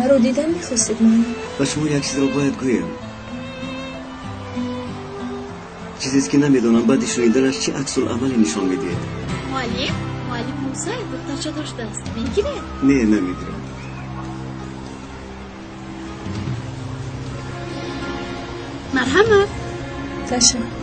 Маро дидан мехостед, муаллим? Ба шумо як чизро бояд гӯям. Чизест, ки намедонам баъди шуниданаш чӣ аксуламале нишон медиҳед. Муаллим, муаллим Мусаев духтарча доштааст. Мегиред? Не, намегирам. Марҳамат. Ташаккур.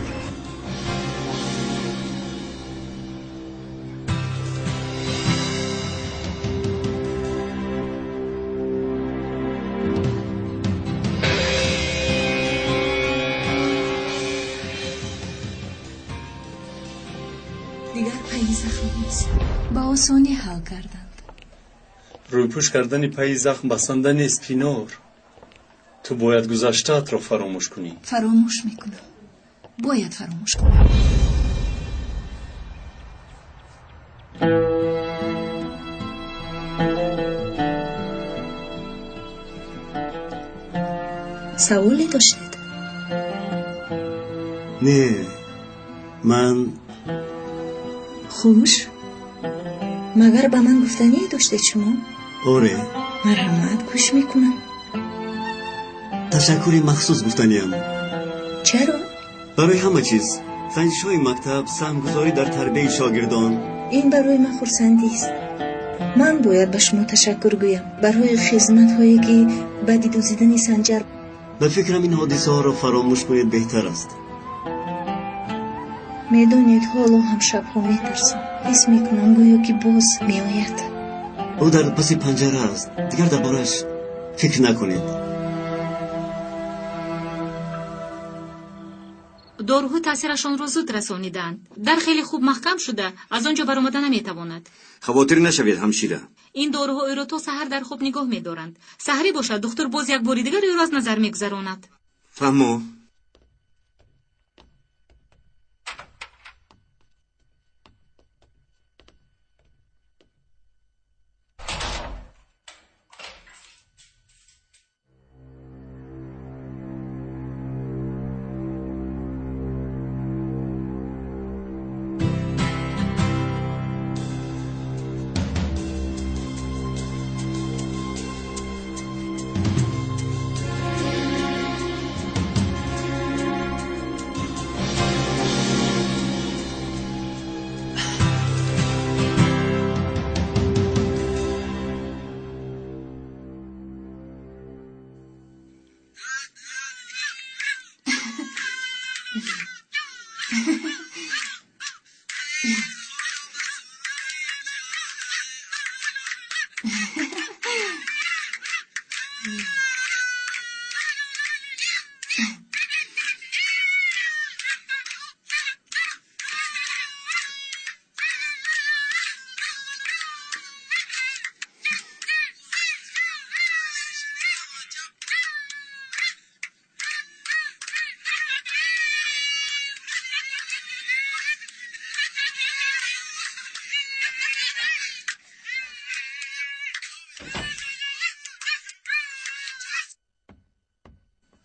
Дигар пайи захм нест. Ба осонӣ ҳал карданд. Рӯйпӯш кардани пайи захм басанда нест, Пинор. Ту бояд гузаштаатро фаромӯш кунӣ. Фаромӯш мекунам. Бояд фаромӯш кунам. Саволе доштед? Не, ман Хуш? Магар ба ман гуфтание доштед шумо? Оре. Марҳамат, гӯш мекунам. Ташаккури махсус гуфтаниям. Чаро? Барои ҳама чиз. Санҷишҳои мактаб, саҳмгузорӣ дар тарбияи шогирдон. Ин барои ман хурсандист. Ман бояд ба шумо ташаккур гӯям барои хизматҳое, ки баъди дуздидани Санҷар. Ба фикрам, ин ҳодисаҳоро фаромӯш кунед беҳтар аст. Медонед, ҳоло ҳам шабҳо метарсам. Ҳис мекунам, гӯё ки боз меояд. Ӯ дар паси панҷара аст. Дигар дар борааш фикр накунед. Доруҳо таъсирашонро зуд расониданд. Дар хеле хуб маҳкам шуда, аз он ҷо баромада наметавонад. Хавотир нашавед, ҳамшира. Ин доруҳо ӯро то саҳар дар хоб нигоҳ медоранд. Саҳарӣ бошад, духтур боз як бори дигар ӯро аз назар мегузаронад. Фаҳмо.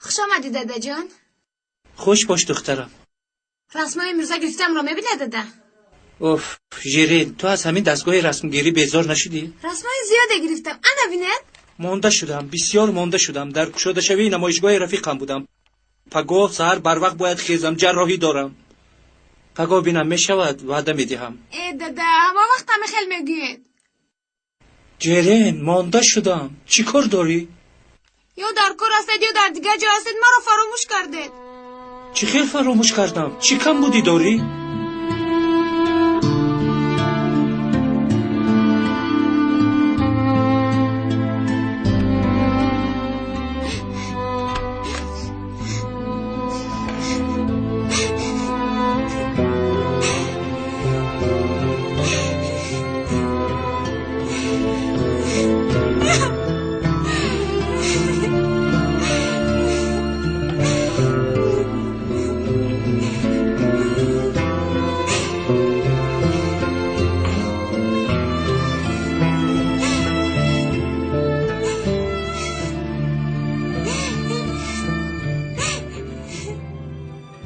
Хуш омадӣ, дадаҷон. Хуш бош, духтарам. Расмҳои имрӯза гирифтамро мебинад, дада? Оф, Жерин, ту аз ҳамин дастгоҳи расмгирӣ безор нашудӣ? Расмҳои зиёде гирифтам. Ана бинед. Монда шудам, бисёр монда шудам. Дар кушодашавии намоишгоҳи рафиқам будам. Пагоҳ саҳар барвақт бояд хезам, ҷарроҳӣ дорам. Пагоҳ бинам мешавад, ваъда медиҳам. Э, дада, ҳама вақт ҳама хел мегӯед. Ҷерин, монда шудам. Чӣ кор дорӣ? Ё дар кор ҳастед, ё дар дигар ҷо ҳастед, маро фаромӯш кардед. Чӣ хел фаромӯш кардам? Чӣ камбудӣ дорӣ?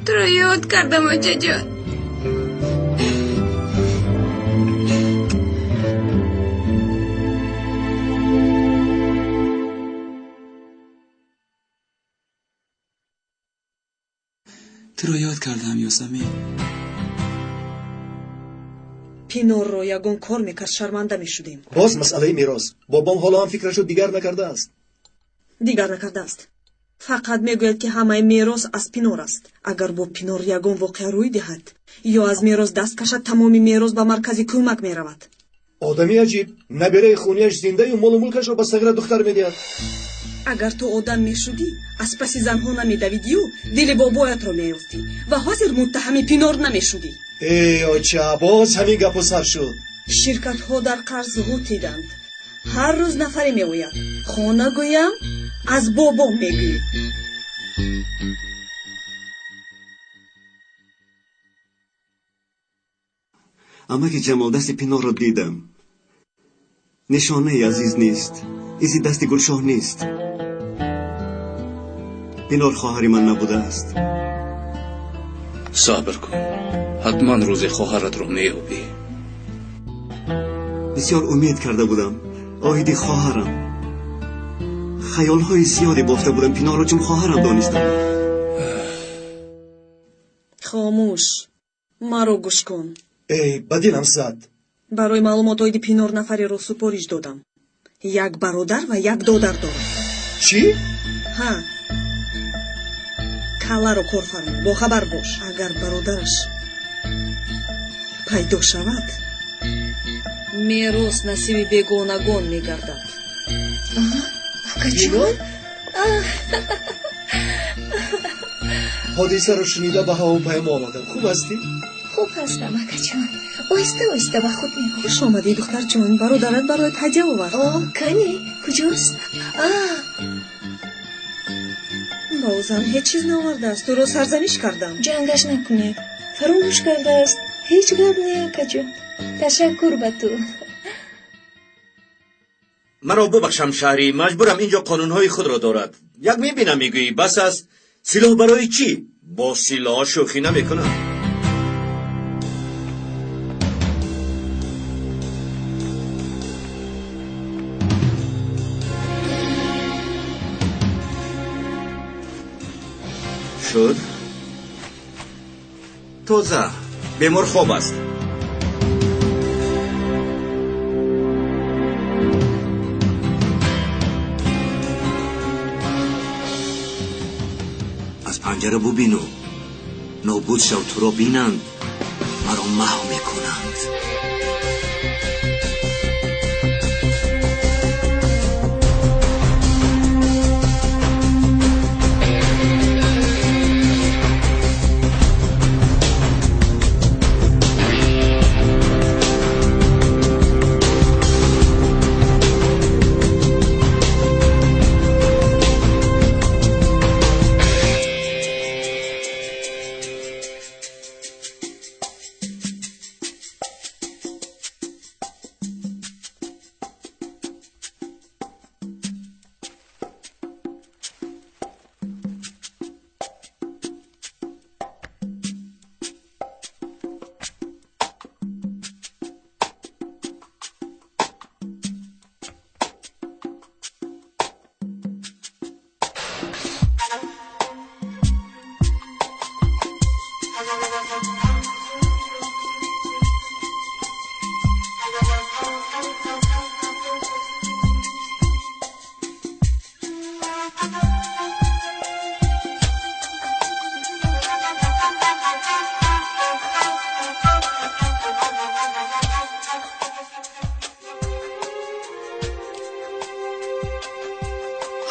Туро ёд кардам, очаҷон. Туро ёд кардам, Ёсамин. Пинорро ягон кор мекард, шарманда мешудем. Боз масъалаи мерос. Бобом ҳоло ҳам фикрашо дигар накардааст. Дигар накардааст. Фақат мегӯяд, ки ҳамаи мерос аз Пинор аст. Агар бо Пинор ягон воқеа рӯй диҳад ё аз мерос даст кашад, тамоми мерос ба маркази кӯмак меравад. Одами аҷиб, набераи хунияш зиндаю молу мулкашро ба сағира духтар медиҳад. Агар ту одам мешудӣ, аз паси занҳо намедавидию дили бобоятро меёфтӣ ва ҳозир муттаҳами Пинор намешудӣ. Эй, оча, боз ҳамин гапу сар шуд. Ширкатҳо дар қарз ғутиданд. Ҳар рӯз нафаре меояд. Хона гӯям, аз бобом мегӯӣ. Амаки Ҷамол, дасти Пинорро дидам. Нишонаи азиз нест. Изи дасти Гулшоҳ нест. Пинор хоҳари ман набудааст. Сабр кун, ҳатман рӯзе хоҳаратро меёбӣ. Бисёр умед карда будам оиди хоҳарам. Хаёлҳои зиёде бофта будам. Пинорро чун хоҳарам донистам. Хомӯш, маро гӯш кун. Эй, ба дилам зад. Барои маълумот оиди Пинор нафареро супориш додам. Як бародар ва як додар дорад. Чӣ? Ҳа, калларо кор фармо, бохабар бош. Агар бародараш пайдо шавад, мерос насиби бегонагон мегардад. Акаҷон, ҳодисаро шунида ба ҳавопаймо омадам. Хуб ҳастӣ? Хуб ҳастам, акаҷон. Оҳиста оҳиста ба худ меоям. Хуш омадӣ, духтарҷон. Бародарат бароят ҳадя овард. О, кани, куҷост? Ба ӯ зан ҳеҷ чиз наовардааст. Ӯро сарзаниш кардам. Ҷангаш накунед, фаромӯш кардааст. Ҳеҷ гап не, акаҷон. Ташаккур ба ту. Маро бубахшам, шаҳрӣ, маҷбурам, инҷо қонунҳои худро дорад. Як мебинам, мегӯӣ бас аст. Силоҳ барои чӣ? Бо силоҳ шӯхӣ намекунам. Шуд? Тоза. Бемор хоб аст. Аз панҷара бубину. Нобуд шав, туро бинанд, маро маҳв мекунанд.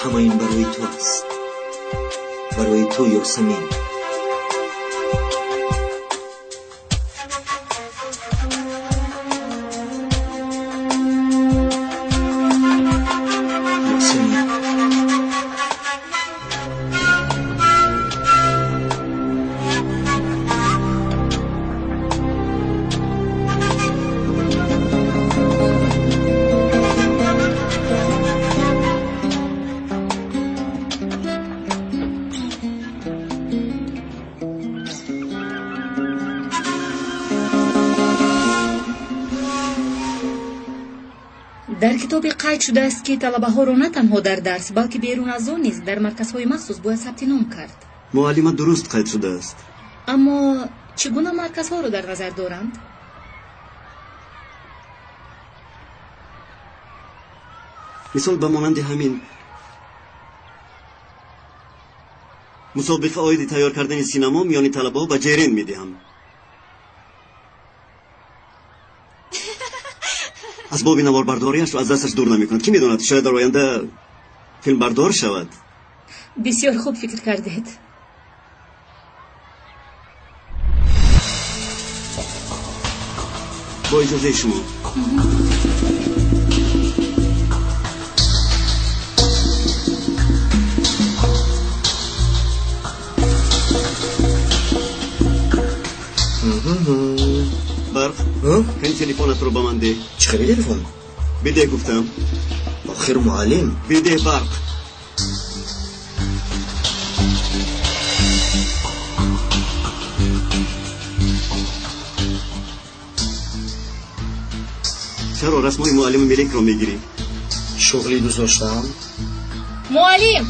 Ҳама ин барои ту аст. Барои ту, Ёсамин. Ёсамин. Дар китобе қайд шудааст, ки талабаҳоро на танҳо дар дарс, балки берун аз он низ дар марказҳои махсус бояд сабти ном кард. Муаллима, дуруст қайд шудааст. Аммо чӣ гуна марказҳоро дар назар доранд? Мисол ба монанди ҳамин мусобиқа оиди тайёр кардани синамо миёни талабаҳо ба Ҷерен медиҳам. Асбоби наворбардориашро аз дасташ дур намекунад. Кӣ медонад, шояд дар оянда филмбардор шавад. Бисёр хуб фикр кардед. Бо иҷозаи шумо. Барқ, кани телефонатро ба ман деҳ. Чӣ хели телефон? Бидеҳ гуфтам. Охир муаллим. Бидеҳ, Барқ. Чаро расмҳои муаллими Мелекро мегирӣ? Шуғли дӯст доштам. Муаллим!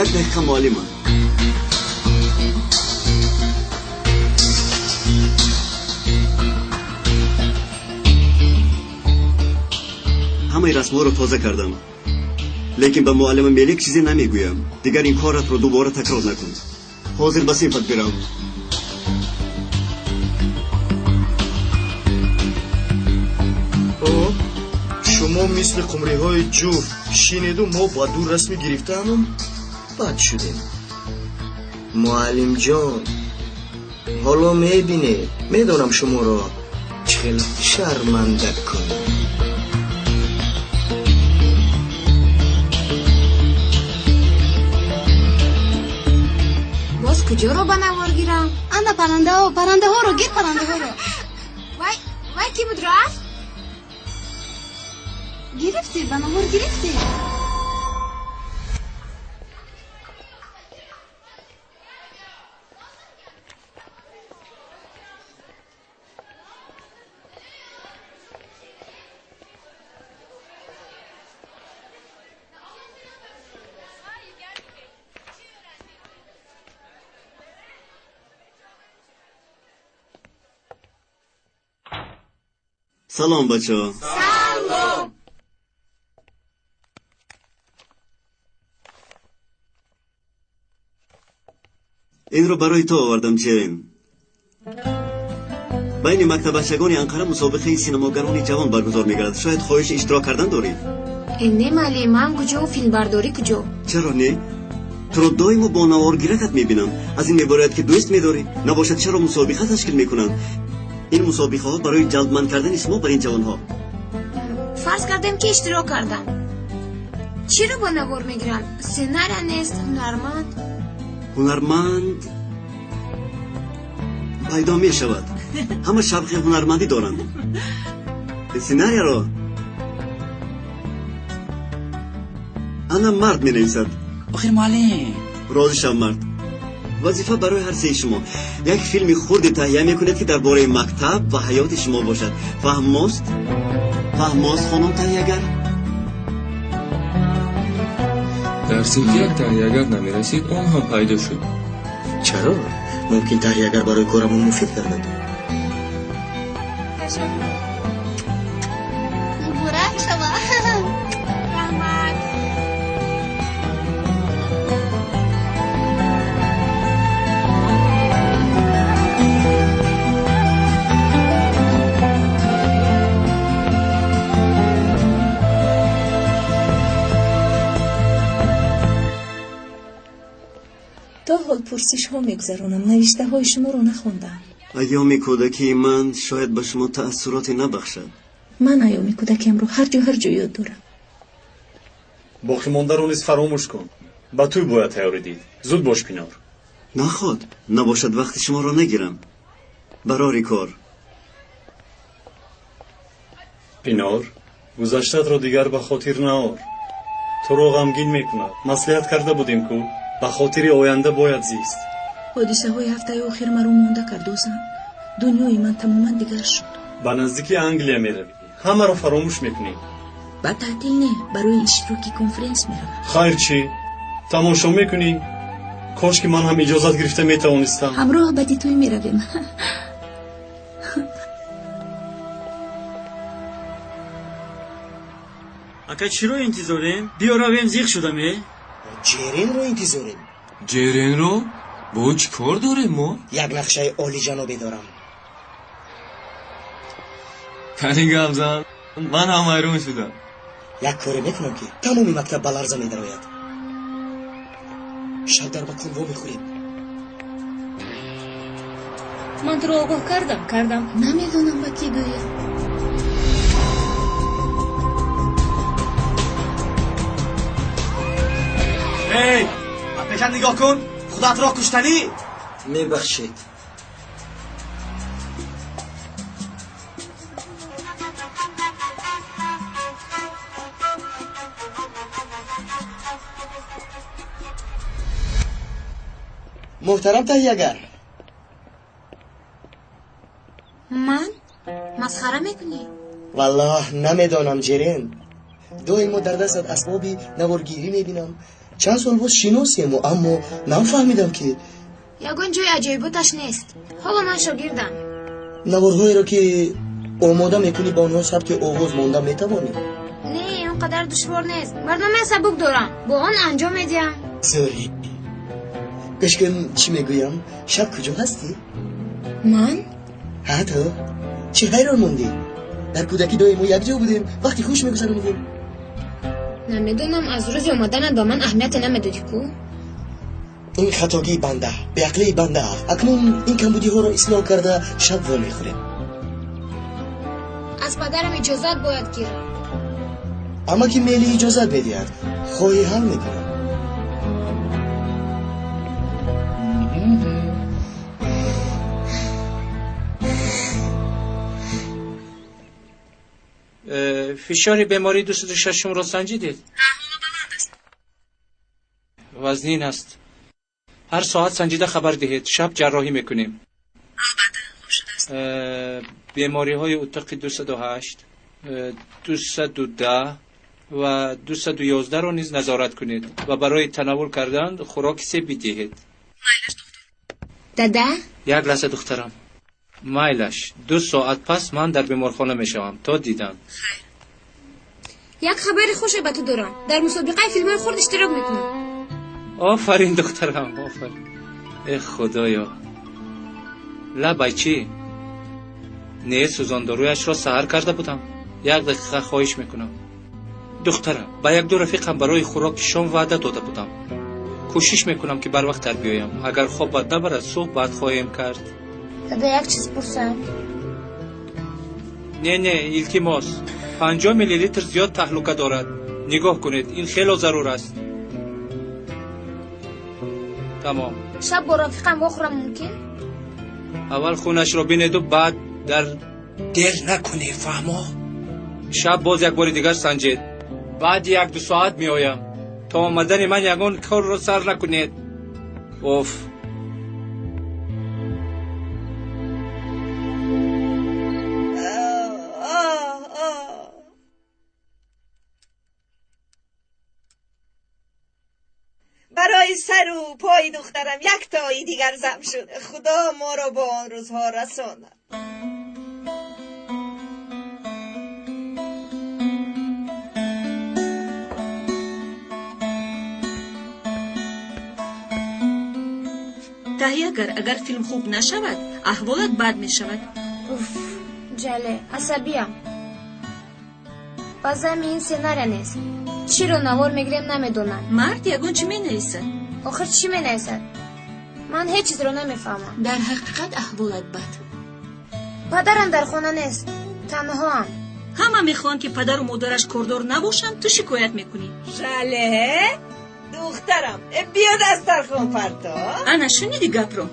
Як дақиқа, муаллима. Ҳамаи расмҳоро тоза кардам, лекин ба муаллима Мелек чизе намегӯям. Дигар ин коратро дубора такрор накун. Ҳозир ба синфат бирав. Шумо мисли қумриҳои ҷуфт шинеду мо ба ду расми гирифтаамон бад шудем. Муаллимҷон, ҳоло мебинед, медонам шуморо чӣ хел шарманда кунам. Боз куҷоро ба навор гирам? Ана паррандаҳо, паррандаҳоро гир, паррандаҳоро. Вай, вай, кӣ буд рафт? Гирифтӣ, ба навор гирифтӣ. Салом, бачаҳо. Салом. Инро барои ту овардам, Ҷерен. Байни мактабачагони Анқара мусобиқаи синамогарони ҷавон баргузор мегардад. Шояд хоҳиши иштирок кардан дорӣ? Не, муаллим, ман куҷо, филмбардорӣ куҷо? Чаро не? Туро доимо бо наворгиракат мебинам. Аз ин мебарояд, ки дӯст медорӣ. Набошад, чаро мусобиқа ташкил мекунанд? Ин мусобиқаҳо барои ҷалбманд кардани шумо бар ин ҷавонҳо. Фарз кардем, ки иштирок кардам. Чиро бо навор мегиранд? Сценария нест, ҳунарманд. Ҳунарманд пайдо мешавад. Ҳама шавқи ҳунармандӣ доранд. Сценарияро ана мард менависад. Охир муаллим. Розӣ шав, мард. Вазифа барои ҳар сеи шумо. Як филми хурде таҳия мекунед, ки дар бораи мактаб ва ҳаёти шумо бошад. Фаҳмост? Фаҳмост, хонум таҳиягар? Дар синф як таҳиягар намерасид, он ҳам пайдо шуд. Чаро? Мумкин таҳиягар барои корамон муфид гардад. Муборак шава. Раҳмат. То ҳол пурсишҳо мегузаронам, навиштаҳои шуморо нахондам. Айёми кӯдакии ман шояд ба шумо таассуроте набахшад. Ман айёми кӯдакиамро ҳар ҷо ҳар ҷо ёд дорам. Боқимондаро низ фаромӯш кун. Ба тӯй бояд тайёрӣ дид. Зуд бош, Пинор. Наход, набошад вақти шуморо нагирам. Барори кор. Пинор, гузаштатро дигар ба хотир наор. Туро ғамгин мекунад. Маслиҳат карда будем ку, ба хотири оянда бояд зист. Ҳодисаҳои ҳафтаи охир маро монда кард, Озан. Дунёи ман тамоман дигар шуд. Ба наздики Англия меравӣ. Ҳамаро фаромӯш мекунӣ. Ба таътил не, барои иштироки конференс меравам. Хайр чӣ? Тамошо мекунӣ? Кош ки ман ҳам иҷозат гирифта метавонистам. Ҳамроҳ ба дитӯй меравем. Ака, чиро интизорем? Биё равем, зиқ шудам, э? Ҷеренро интизорем. Ҷеренро? Бо ӯ чӣ кор дорем мо? Як нақшаи олиҷанобе дорам. Кани гап зан, ман ҳам ҳайрон шудам. Як коре мекунам, ки тамоми мактаб ба ларза медарояд. Шаб дар макон вомехӯрем. Ман туро огоҳ кардам, кардам. Намедонам, ба кӣ гӯям. Эй, ба пешам нигоҳ кун, худатро куштанӣ. Мебахшед. Муҳтарам таҳиягар. Ман? Масхара мекунӣ? Валлоҳ, намедонам, Ҷерен. Доимо дар дастат асбоби наворгирӣ мебинам. Чанд сол боз шиносему, аммо нафаҳмидам, ки Ягон ҷои аҷоиботаш нест. Ҳоло ман шогирдам. Наворҳоеро, ки омода мекунӣ, ба онҳо сабти овоз монда метавонӣ? Не, он қадар душвор нест. Барномаи сабук дорам, бо он анҷом медиҳам. Зӯрӣ. Гӯш кун, чӣ мегӯям. Шаб куҷо ҳастӣ? Ман? Ҳа, ту. Чӣ ҳайрон мондӣ? Дар кӯдакӣ доимо якҷо будем, вақти хуш мегузаронидем. Намедонам, аз рӯзи омаданат ба ман аҳамияте намедодӣ ку. Ин хатогии банда, беақлии банда аст. Акнун ин камбудиҳоро ислоҳ карда, шаб вомехӯрем. Аз падарам иҷозат бояд гирам. Амаки Мели иҷозат медиҳад. Хоҳӣ, ҳал мекунам. Фишори бемории 206-умро санҷидед? Вазнин аст. Ҳар соат санҷида хабар диҳед. Шаб ҷарроҳӣ мекунем. Бемориҳои утоқи 208, 210 ва 211-ро низ назорат кунед ва барои танаввул кардан хӯроки себ бидиҳед. Дада? Як лаҳза, духтарам. Майлаш, 2 соат пас ман дар беморхона мешавам. То дидан. Як хабари хуше ба ту дорам. Дар мусобиқаи филмҳои хурд иштирок мекунам. Офарин, духтарам, офарин. Э, худоё! Лабай чӣ? Не, сӯзондоруяшро саҳар карда будам. Як дақиқа, хоҳиш мекунам. Духтарам, ба якду рафиқам барои хӯроки шом ваъда дода будам. Кӯшиш мекунам, ки барвақттар биёям. Агар хобат набарад, суҳбат хоҳем кард. Дада, як чиз пурсам? Не, не, илтимос. 50 миллилитр зиёд таҳлука дорад. Нигоҳ кунед, ин хело зарур аст. Тамом. Шаб бо рафиқам вохӯрам мумкин? Аввал хунашро бинеду баъд дар Дер накунӣ, фаҳмо? Шаб боз як бори дигар санҷед. Баъди 1-2 соат меоям. То омадани ман ягон корро сар накунед. Оф! Барои сару пои духтарам як тои дигар зам шуд. Худо моро бо он рӯзҳо расонад. Таҳиягар, агар филм хуб нашавад, аҳволат бад мешавад. Уф, Ҷале, асабиям. Ба зами ин сценария нест. Чиро навор мегирем, намедонам. Мард ягон чӣ менависад. Охир чӣ менависад? Ман ҳеҷ чизро намефаҳмам. Дар ҳақиқат аҳволат бад. Падарам дар хона нест, танҳоам. Ҳама мехоҳанд, ки падару модараш кордор набошанд, ту шикоят мекунӣ. Жале, духтарам, биё, дастархон парто. Ана, шуниди гапро?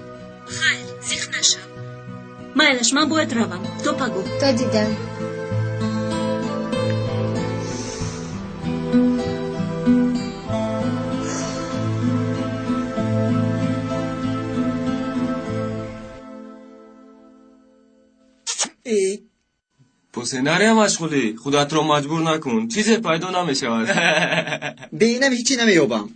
Хайр, зиқ нашав. Майлаш, ман бояд равам. То пагоҳ. То дидан. Бо сценария машғулӣ? Худатро маҷбур накун, чизе пайдо намешавад. Бе инам ҳечӣ намеёбам.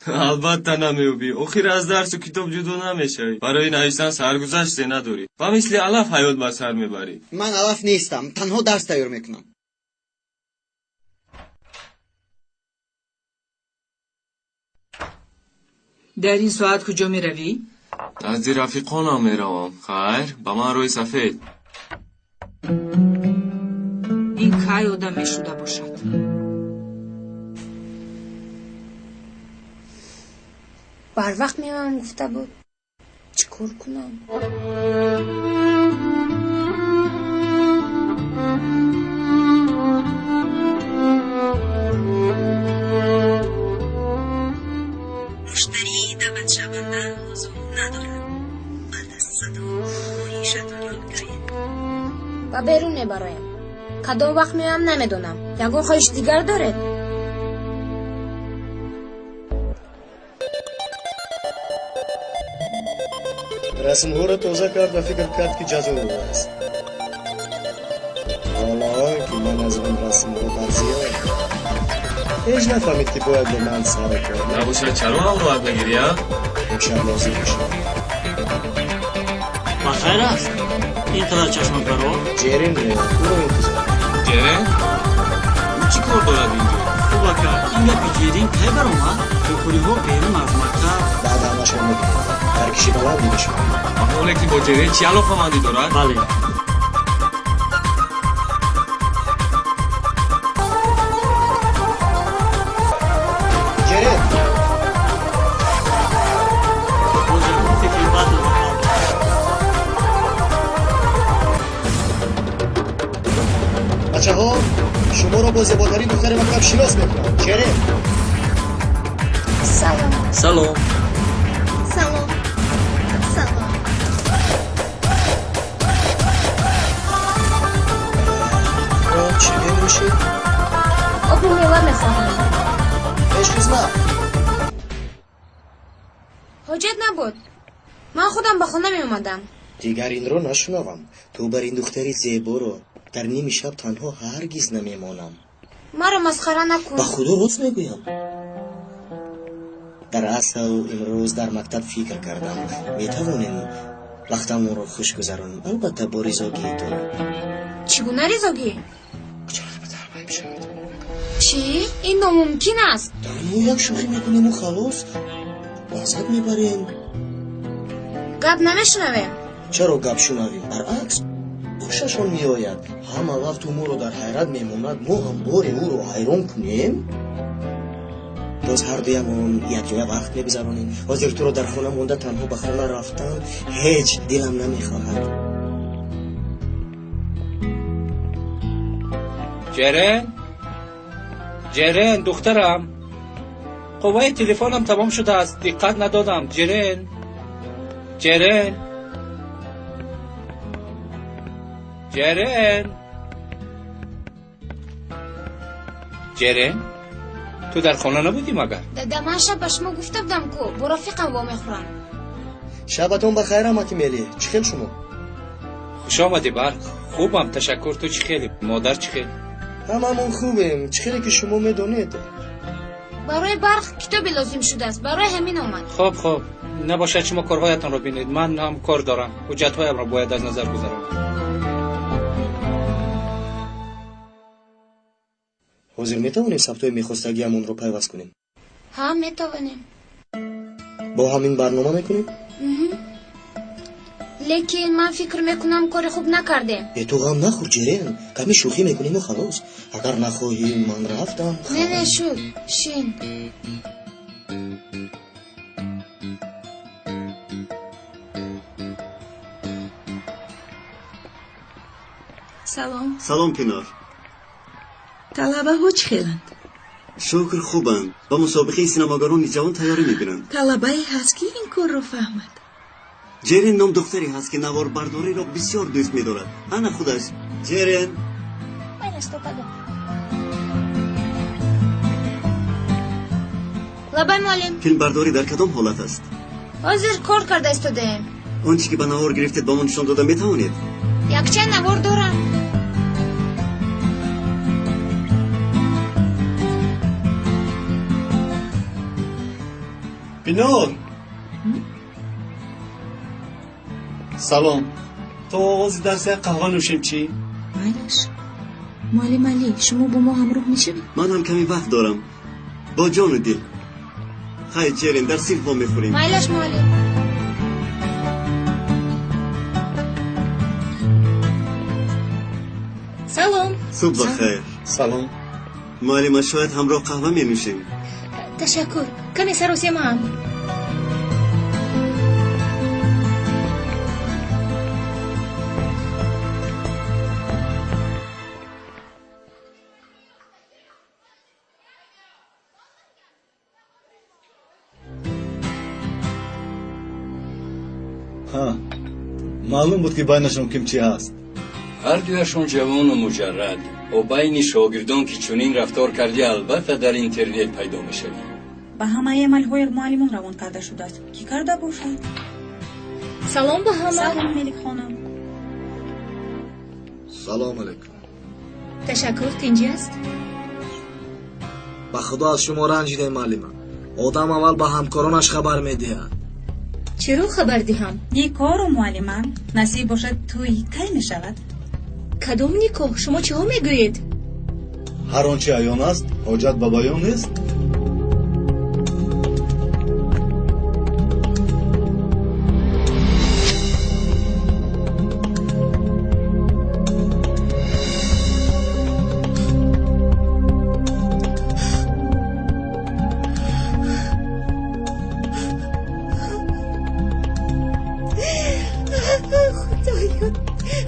Албатта намеёбӣ. Охир аз дарсу китоб ҷудо намешавӣ. Барои навиштан саргузаште надорӣ. Ба мисли алаф ҳаёт ба сар мебарӣ. Ман алаф нестам, танҳо дарс тайёр мекунам. Дар ин соат куҷо меравӣ? Назди рафиқонам меравам. Хайр, ба ман рӯи сафед. Ин кай одам мешуда бошад? Барвақт меоям гуфта буд. Чӣ кор кунам? Муштарии даъватшаванда ҳузур надорад. Баъд аз садо хоҳишатонро бигӯед. Ба берун мебароям. Кадом вақт меоям намедонам. Ягон хоҳиши дигар доред? Расмҳоро тоза кард ва фикр кард, ки ҷазо додааст. Ҳоло он ки ман аз он расмҳо барзиёд, ҳеҷ нафаҳмид, ки бояд бо ман сару кор Набошад, чаро ҳамроҳат нагирӣ, а? Имшаб лозим мешавад. Ба хайр аст? Ин қадар чашмат барор? Ҷерин меояд, ӯро интизор. Ҷерин? Ӯ чӣ кор дорад инҷо? Хуб ака, ин гапи Ҷерин кай баромад? Кӯкуриҳо берун аз мактаб. Баъд ҳамашон мебинед. Таркиши баланд дида шуд. Ва ҳоле ки бо Ҷерин чӣ алоқамандӣ дорад? Бале. Ҷерин! Боз ягон фикри бад дорад. Бачаҳо, шуморо бо зеботарин духтари мактаб шинос мекунам. Ҷерин! Салом. Салом. Салом. Салом. Хоб, чӣ менӯшед? Оби мева мехоҳам. Ҳеҷ хизмат. Ҳоҷат набуд. Ман худам ба хона меомадам. Дигар инро нашунавам. Ту бар ин духтари зеборо дар ними шаб танҳо ҳаргиз намемонам. Маро масхара накун. Ба худо рост мегӯям. Дар асл имрӯз дар мактаб фикр кардам, метавонем вақтамонро хуш гузаронем, албатта бо ризогии ту. Чӣ гуна ризогӣ? Чӣ? Ин номумкин аст. Танҳо як шӯхӣ мекунему халос, лаззат мебарем. Гап намешунавем. Чаро гап шунавем? Баръакс, хушашон меояд. Ҳама вақт ӯ моро дар ҳайрат мемонад, мо ҳам боре ӯро ҳайрон кунем. Боз ҳардуямон якҷоя вақт мегузаронем. Ҳозир туро дар хона монда танҳо ба хона рафтан ҳеҷ дилам намехоҳад. Ҷерин? Ҷерин, духтарам. Қувваи телефонам тамом шудааст. Диққат надодам. Ҷерин. Ҷерин. Ҷерин. Ҷерин? Ту дар хона набудӣ магар? Дада, ман шаб ба шумо гуфта будам, ку бо рафиқам вомехӯрам. Шабатон ба хайр, амаки Мели. Чӣ хел шумо? Хуш омадӣ, Барқ. Хубам, ташаккур. Ту чӣ хелӣ? Модар чӣ хел? Ҳамамон хубем. Чӣ хеле ки шумо медонед. Барои Барқ китобе лозим шудааст. Барои ҳамин омад. Хоб, хоб. Набошад, шумо корҳоятонро бинед. Ман ҳам кор дорам. Ҳуҷҷатҳоямро бояд аз назар гузаронам. Ҳозир метавонем сабтҳои мехостагиамонро пайваст кунем? Ҳа, метавонем. Бо ҳамин барнома мекунем? Лекин ман фикр мекунам, кори хуб накардем. Э, ту ғам нахӯр, Ҷерен. Каме шӯхӣ мекунему халос. Агар нахоҳӣ, ман рафтам. Не, не, шуд. Шин. Салом. Салом, Пинор. Талабаҳо чӣ хеланд? Шукр, хубанд. Ба мусобиқаи синамогарони ҷавон тайёрӣ мебинанд. Талабае ҳаст, ки ин корро фаҳмад? Ҷерин ном духтаре ҳаст, ки наворбардориро бисёр дӯст медорад. Ана худаш. Ҷерин. Лабай, муаллим. Филмбардорӣ дар кадом ҳолат аст? Ҳозир кор карда истодаем. Он чӣ ки ба навор гирифтед, ба мо нишон дода метавонед? Якчанд навор дорам. Пинор! Салом. То оғози дарс як қаҳва нӯшем чӣ? Майлаш. Муаллим Алӣ, шумо бо мо ҳамроҳ мешавед? Ман ҳам каме вақт дорам. Бо ҷону дил. Хайр, Ҷерин, дар синф вомехӯрем. Майлаш, муаллим. Салом. Субҳ бахайр. Салом. Муаллима, шояд ҳамроҳ қаҳва менӯшем? Ташаккур. Каме саросемаам. Ҳа, маълум буд, ки байнашон ким чӣ ҳаст. Ҳар дуяшон ҷавону муҷаррад. Бо байни шогирдон ки чунин рафтор кардӣ, албатта дар интернет пайдо мешавӣ. Ба ҳамаи амалҳои муаллимон равон карда шудааст. Кӣ карда бошад? Салом ба ҳама. Салом, Меликхонам. Салом алейкум. Ташаккур, тинҷӣ аст? Ба худо аз шумо ранҷидем, муаллима. Одам аввал ба ҳамкоронаш хабар медиҳад. Чаро хабар диҳам? Никоҳро, муаллима. Насиб бошад, тӯй кай мешавад? Кадом никоҳ? Шумо чиҳо мегӯед? Ҳар он чи аён аст, ҳоҷат ба баён нест. Худоё,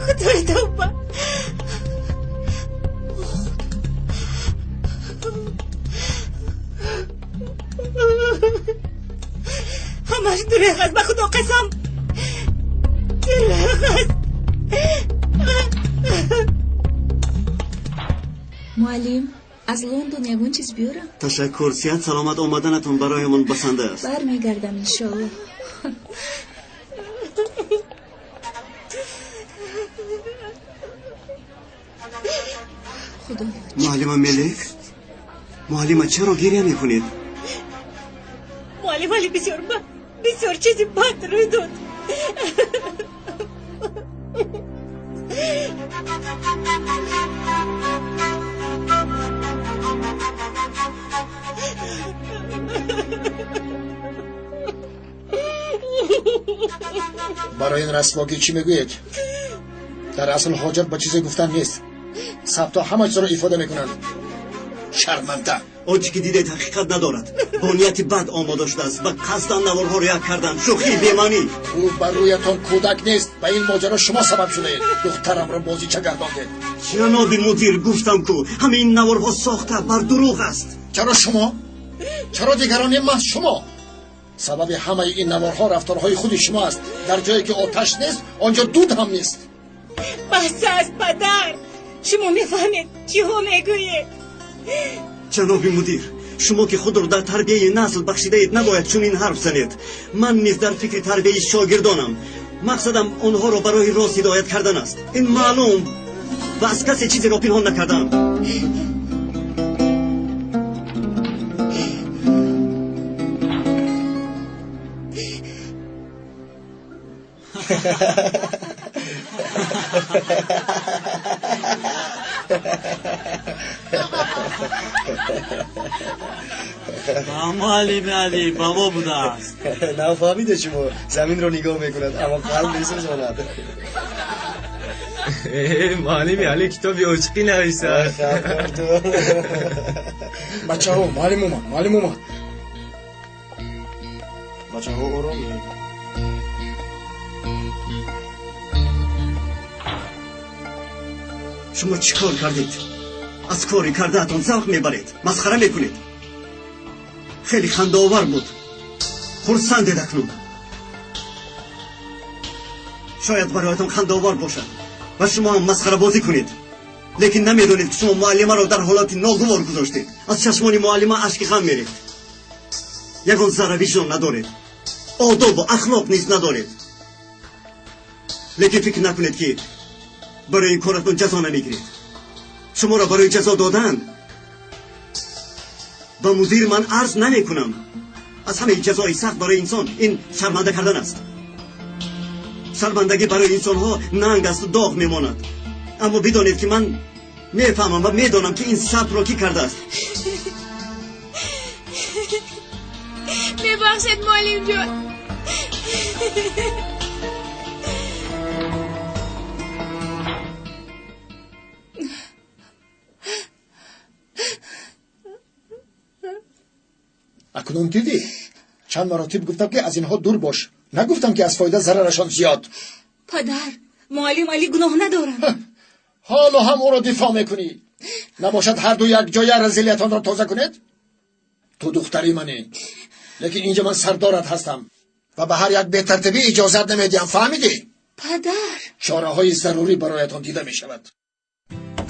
худои тавба. Ҳамаш дурӯғ аст, ба худо қасам. Дурӯғ аст. Муаллим, аз Лондон ягон чиз биёрам? Ташаккур, сиҳат саломат омаданатон бароямон басанда аст. Бармегардам, иншоаллоҳ. Худоё. Муаллима Мелик? Муаллима, чаро гиря мекунед? Муаллим Али, бисёр бад, бисёр чизи бад рӯй дод. Барои ин расвогӣ чӣ мегӯед? Дар асл ҳоҷат ба чизе гуфтан нест. Сабтҳо ҳама чизро ифода мекунанд. Шарманда. Он чӣ ки дидед ҳақиқат надорад. Бо нияти бад омода шудааст ва қасдан наворҳоро як кардан. Шӯхии бемаънӣ. Ӯ бар рӯятон кӯдак нест. Ба ин моҷаро шумо сабаб шудаед. Духтарамро бозича гардондед. Ҷаноби мудир, гуфтам ку ҳамаи ин наворҳо сохта бар дурӯғ аст. Чаро шумо? Чаро дигароне маҳз шумо? Сабаби ҳамаи ин наворҳо рафторҳои худи шумо аст. Дар ҷое ки оташ нест, он ҷо дуд ҳам нест. Бас аст, падар. Шумо мефаҳмед чиҳо мегӯед? Ҷаноби мудир, шумо ки худро дар тарбияи насл бахшидаед, набояд чунин ҳарф занед. Ман низ дар фикри тарбияи шогирдонам. Мақсадам онҳоро ба роҳи рост ҳидоят кардан аст. Ин маълум ва аз касе чизеро пинҳон накардаам. Муаллими Алӣ ба мо будааст. Нафаҳмиде шумо заминро нигоҳ мекунад, аммо қалб месӯзонад. Муаллими Алӣ китоби ошиқӣ нависад. Бачаҳо, муаллим омад, муаллим омад. Бачаҳо, оромед. Шумо чӣ кор кардед? Аз кори кардаатон завқ мебаред, масхара мекунед. Хеле хандаовар буд. Хурсандед акнун. Шояд бароятон хандаовар бошад ва шумо ҳам масхарабозӣ кунед. Лекин намедонед, ки шумо муаллимаро дар ҳолати ногувор гузоштед. Аз чашмони муаллима ашки ғам мерехт. Ягон зарра виҷдон надоред. Одобу ахлоқ низ надоред. Лекин фикр накунед, ки барои ин коратон ҷазо намегиред. Шуморо барои ҷазо додан ба мудир ман арз намекунам. Аз ҳамаи ҷазои сахт барои инсон ин шарманда кардан аст. Шармандагӣ барои инсонҳо нанг асту доғ мемонад. Аммо бидонед, ки ман мефаҳмам ва медонам, ки ин сабтро кӣ кардааст. Мебахшед, муаллимҷон. Акнун дидӣ, чанд маротиб гуфтам, ки аз инҳо дур бош. Нагуфтам, ки аз фоида зарарашон зиёд. Падар, муаллим Алӣ гуноҳ надорад. Ҳоло ҳам ӯро дифоъ мекунӣ? Набошад, ҳарду якҷоя разилиятонро тоза кунед. Ту духтари манӣ, лекин инҷа ман сардорат ҳастам ва ба ҳар як бетартибӣ иҷозат намедиҳам. Фаҳмидӣ? Падар, чораҳои зарурӣ бароятон дида мешавад.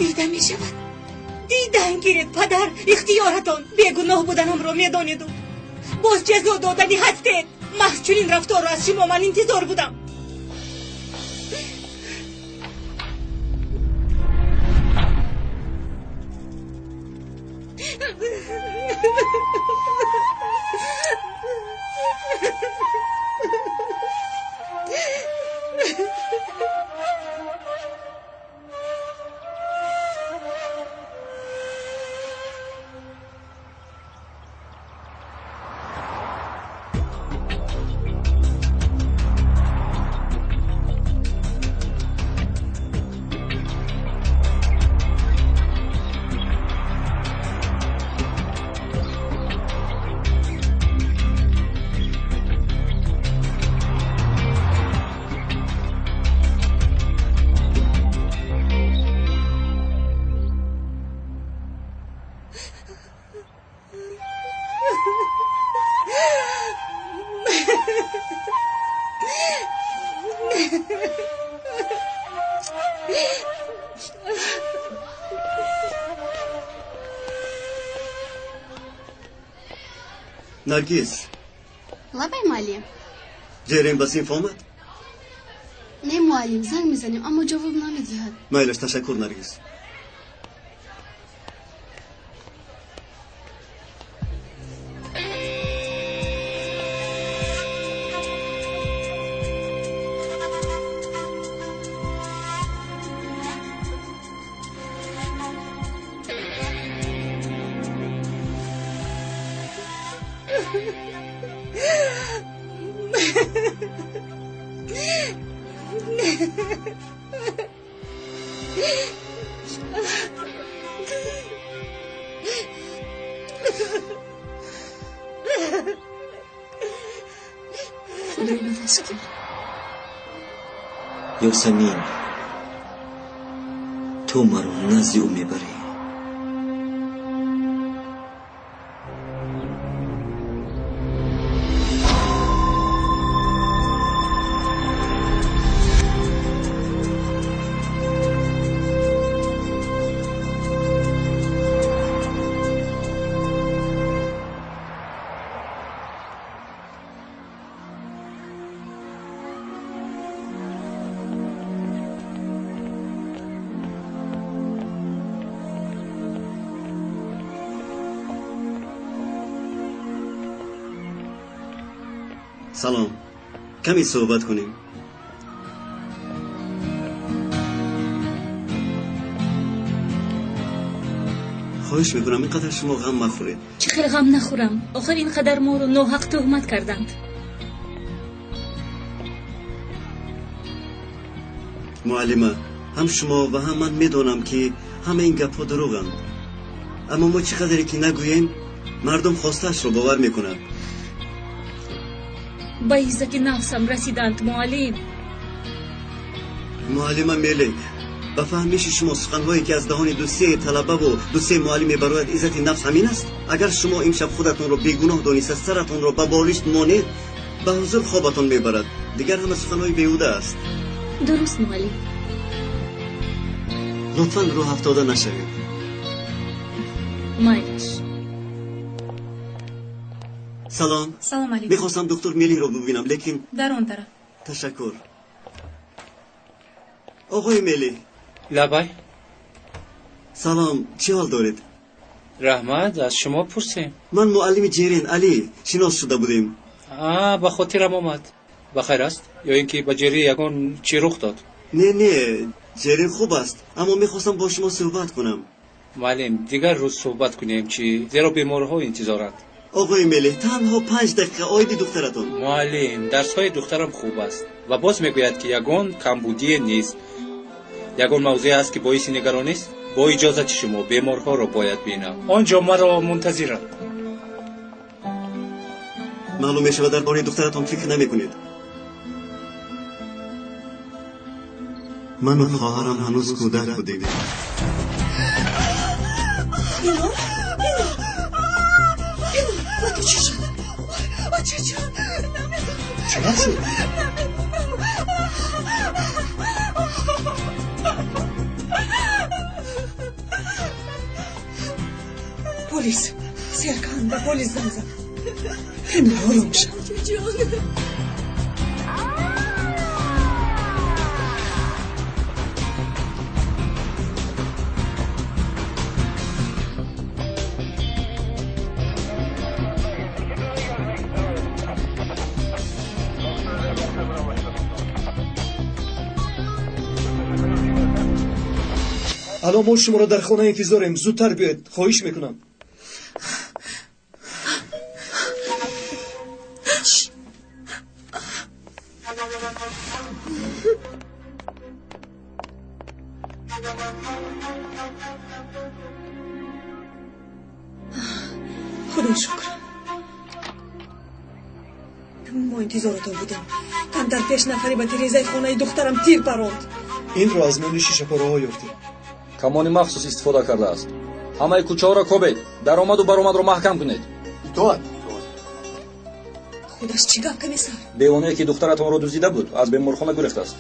Дида мешавад? Дидан гиред, падар, ихтиёратон. Бегуноҳ буданамро медонеду боз ҷазо додани ҳастед. Маҳз чунин рафторро аз шумо ман интизор будам. Наргиз. Лабай, муаллим. Ҷерем ба синф омад? Не, муаллим, занг мезанем, аммо ҷавоб намедиҳад. Майлаш, ташаккур, Наргиз. Худро ба даст гир. Ёсамин, ту маро назди ӯ мебарӣ. Салом, каме суҳбат кунем. Хоҳиш мекунам, ин қадар шумо ғам махӯред. Чӣ хел ғам нахӯрам? Охир ин қадар моро ноҳақ туҳмат карданд. Муаллима, ҳам шумо ва ҳам ман медонам, ки ҳама ин гапҳо дурӯғанд, аммо мо чӣ қадаре ки нагӯем, мардум хостаашро бовар мекунад. Ба иззати нафсам расиданд, муаллим. Муаллима Мелек, ба фаҳмиши шумо суханҳое ки аз даҳони дусе талабаву дусе муаллим мебарояд, иззати нафс ҳамин аст? Агар шумо имшаб худатонро бегуноҳ дониста саратонро ба болишт монед, ба ҳузур хобатон мебарад. Дигар ҳама суханҳои беҳуда аст. Дуруст, муаллим. Лутфан рӯҳафтода нашавед. Майлаш. Салом. Салом алейкум. Мехостам доктор Мелиро бубинам, лекин Дар он тараф. Ташаккур. Оғои Мели. Лабай. Салом, чӣ ҳол доред? Раҳмат, аз шумо пурсем. Ман муаллими Ҷерен Алӣ шинос шуда будем. Ба хотирам омад. Ба хайр аст? Ё ин ки ба Ҷерри ягон чӣ рух дод? Не, не, Ҷерен хуб аст, аммо мехостам бо шумо суҳбат кунам. Муаллим, дигар рӯз суҳбат кунем чӣ? Зеро беморҳо интизоранд. Оғои Мелеҳ, танҳо 5 дақиқа оиди духтаратон. Муаллим, дарсҳои духтарам хуб аст ва боз мегӯяд, ки ягон камбудие нест. Ягон мавзӯе аст, ки боиси нигаронист? Бо иҷозати шумо беморҳоро бояд бинам. Он ҷо маро мунтазиранд. Маълум мешавад, дар бораи духтаратон фикр намекунед. Ману хоҳарам ҳанӯз кӯдак будем. Пинор, Пинор, Пинор, ба ту чӣ шуд? Очаҷон, намедонам. Чӣ гап шуд? Полис, Серкан, ба полис занг зад. Пинор, ором шав. Очаҷон. Алло, мо шуморо дар хона интизорем. Зудтар биёед, хоҳиш мекунам. Худои шукр, мо интизоратон будем. Камтар пеш нафаре ба тирезаи хонаи духтарам тир паронд. Инро аз миёни шишапораҳо ёфтем. Камони махсус истифода кардааст. Ҳамаи кӯчаҳоро кобед, даромаду баромадро маҳкам кунед. Итоат. Худаш чӣ гап, комиссар? Девонае ки духтаратонро дуздида буд, аз беморхона гурехтааст.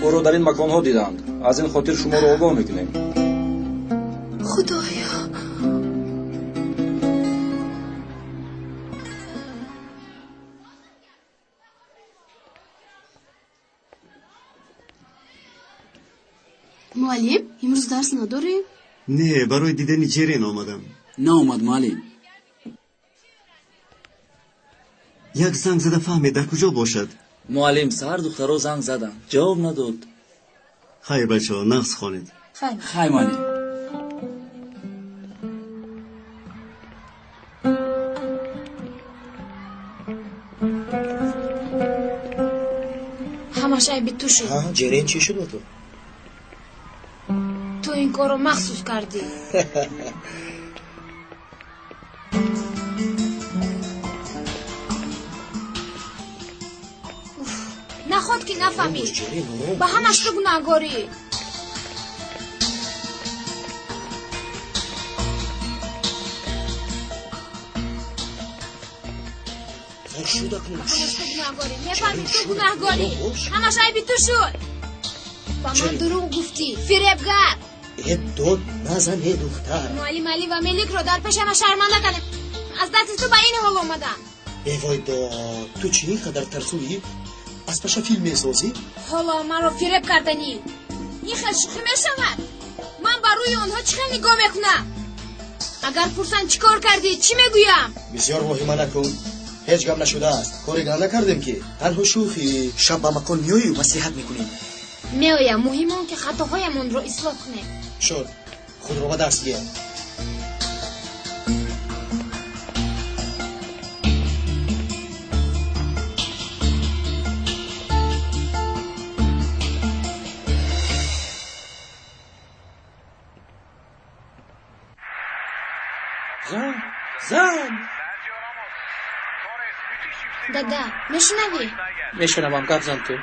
Ӯро дар ин маконҳо дидаанд. Аз ин хотир шуморо огоҳ мекунем. Худоё! Муаллим, имрӯз дарс надорем? Не, барои дидани Ҷерен омадам. Наомад, муаллим. Як занг зада фаҳмед, дар куҷо бошад. Муаллим, саҳар духтаро занг задам, ҷавоб надод. Хайр, бачаҳо, нағз хонед. Хай, муаллим. Ҳамаш айби ту шуд. Ҷерен, чӣ шуд ба ту? Ту ин корро махсус кардӣ. Наход ки нафаҳмӣ. Ба ҳамаш ту гунаҳгорӣ. Ҳамаш ту гунаҳгорӣ. Мефаҳмӣ, ту гунаҳгорӣ. Ҳамаш айби ту шуд. Ба ман дурӯғ гуфтӣ, фиребгар. Э, дод назан, э, духтар. Муаллим Алӣ ва Меликро дар пешама шарманда кардем. Аз дасти ту ба ин ҳол омадам. Э, вой дод, ту чӣ ин қадар тарсуӣ? Аз паша филм месозӣ? Ҳоло маро фиреб карданӣ. Ин хел шӯхӣ мешавад? Ман ба рӯи онҳо чӣ хел нигоҳ мекунам? Агар пурсанд чӣ кор кардӣ, чӣ мегӯям? Бисёр воҳима накун. Ҳеҷ гап нашудааст. Кори ганда накардем ки. Танҳо шӯхӣ. Шаб ба макон меоӣ, маслиҳат мекунем. Меоям. Муҳим он ки хатоҳоямонро ислоҳ кунем. Шуд, худро ба дарс гир. Зан, зан! Дада, мешунавӣ? Мешунавам, гап зан ту.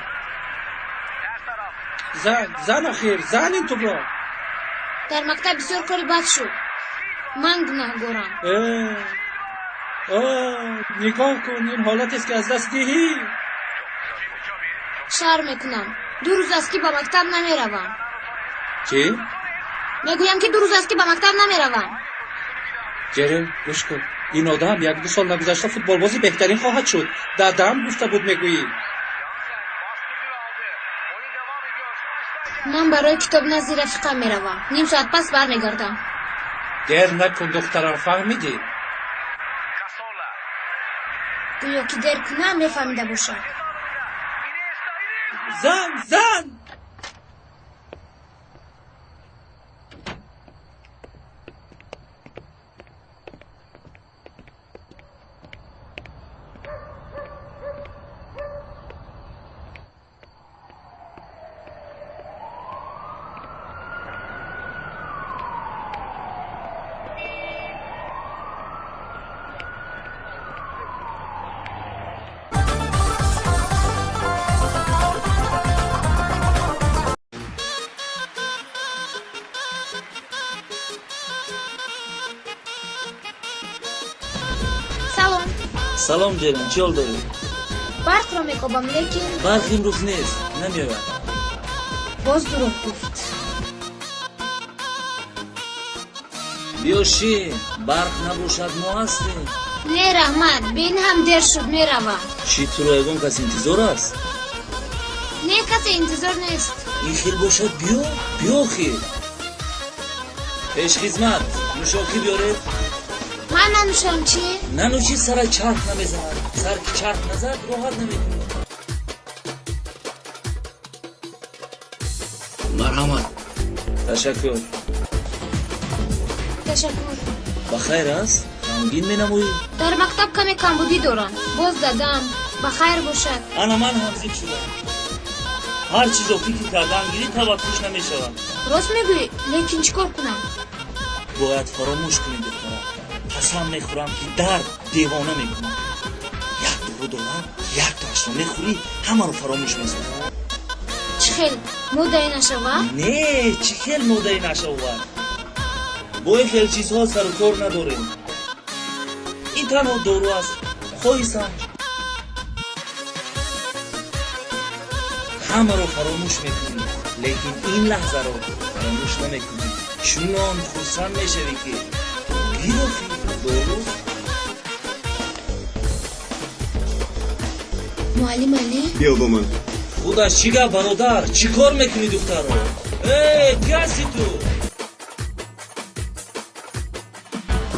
Зан, зан, охир, зан ин тубро. Дар мактаб бисёр кори бад шуд. Ман гунаҳгорам. Нигоҳ кун, ин ҳолатест ки аз даст диҳӣ. Шарм мекунам. 2 рӯз аст ки ба мактаб намеравам. Чӣ? Мегӯям ки 2 рӯз аст ки ба мактаб намеравам. Ҷерен, гӯш кун. Ин одам 1-2 сол нагузашта футболбози беҳтарин хоҳад шуд. Дадам гуфта буд, мегӯӣ. Ман барои китоб назди рафиқам меравам. Ним соат пас бармегардам. Дер накун, духтарам, фаҳмидӣ? Гӯё ки дер кунам мефаҳмида бошад. Зан, зан! Салом. Салом, Ҷерин, чӣ ҳол дорӣ? Барқро мекобам, лекин Барқ имрӯз нест, намеояд. Боз дурӯғ гуфт. Биё шин, барқ набошад, мо ҳастем. Не, раҳмат, бин ҳам дер шуд, меравам. Чӣ, туро ягон кас интизор аст? Не, касе интизор нест. Ин хел бошад, биё, биё хел. Пешхизмат, нӯшокӣ биёред. Ман нанӯшам чӣ? Нанӯшӣ, сара чарх намезанад. Сар ки чарх назад, роҳат намекунӣ. Марҳамат. Ташаккур. Ташаккур. Ба хайр аст? Ғамгин менамоӣ? Дар мактаб каме камбудӣ дорам. Боз дадам. Ба хайр бошад. Ана ман ҳам зиқ шудам. Ҳар чизро фикр кардан гирӣ, таваккуш намешавад. Рост мегӯӣ, лекин чӣ кор кунам? Бояд фаромӯш кунӣ, духтарам. Қасам мехӯрам, ки дард девона мекунад. Як дору дорам, яктоашро мехӯрӣ, ҳамаро фаромӯш месозӣ. Чӣ хел, моддаи нашавад? Не, чӣ хел моддаи нашавад? Бо ин хел чизҳо сару кор надорем. Ин танҳо дору аст, хоҳӣ санҷ. Ҳамаро фаромӯш мекунӣ, лекин ин лаҳзаро фаромӯш намекунӣ. Чунон хурсанд мешавӣ, ки гирофи дору. Муаллим Алӣ. Биё бо ман. Худаш, чӣ гап, бародар? Чӣ кор мекунӣ духтаро? Э, ки ҳасти ту?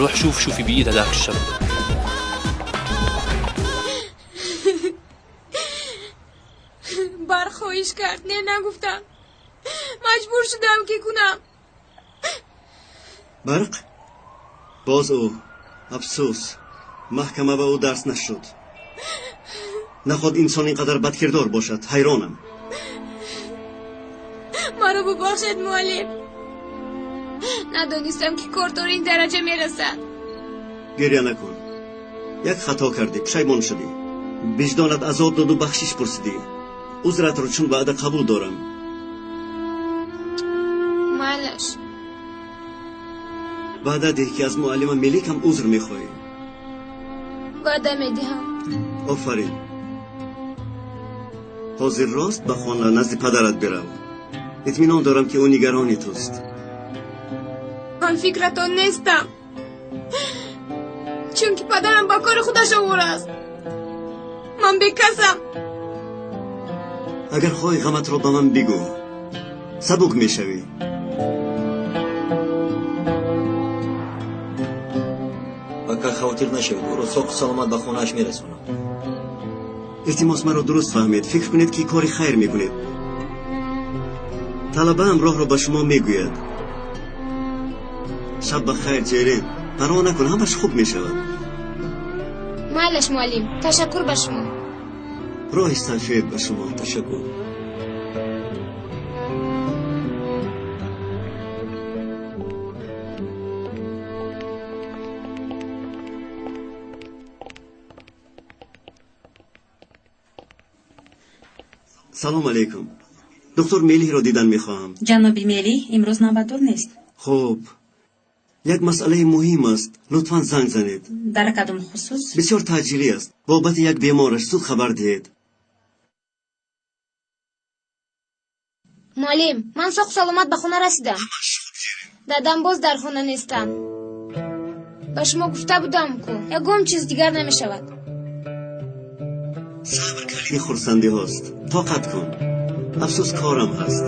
روح شوف شو في بإيد هداك الشب. Барқ хоҳиш кард, не нагуфтам. Маҷбур шудам, ки кунам. Барқ? Боз ӯ. Афсӯс, маҳкама ба ӯ дарс нашуд. Наход инсон ин қадар бадкирдор бошад, ҳайронам. Маро бубахшед, муаллим. Надонистам, ки кор то ин дараҷа мерасад. Гиря накун. Як хато кардӣ, пушаймон шудӣ, виҷдонат азоб доду, бахшиш пурсидӣ. Узратро чун ваъда қабул дорам. Майлаш. Ваъда деҳ, ки аз муаллима Меликам узр мехоҳӣ. Ваъда медиҳам. Офарин. Ҳозир рост ба хона назди падарат бирав. Итминон дорам, ки ӯ нигарони туст. Ҳамфикратон нестам, чунки падарам ба кори худаш овора аст. Ман бекасам. Агар хоҳӣ, ғаматро ба ман бигӯ, сабук мешавӣ. Ба кар хавотир нашавед, ӯро соқу саломат ба хонааш мерасонам. Илтимос, маро дуруст фаҳмед. Фикр кунед, ки кори хайр мекунед. Талабаам роҳро ба шумо мегӯяд. Шаб ба хайр, Ҷерен. Парво накун, ҳамаш хуб мешавад. Майлаш, муаллим, ташаккур ба шумо. Роҳи сафед ба шумо. Ташаккур. Салом алейкум. Доктор Мелиҳро дидан мехоҳам. Ҷаноби Мелиҳ имрӯз навбатдор нест. Хуб, як масъалаи муҳим аст, лутфан занг занед. Дар кадом хусус? Бисёр таъҷилӣ аст. Бобати як бемораш зуд хабар диҳед. Муаллим, ман соқу саломат ба хона расидам. Дадам боз дар хона нестанд. Ба шумо гуфта будам ку, ягон чиз дигар намешавад. Сабр калиди хурсандиҳост. Тоқат кун. Афсӯс, корам ҳаст.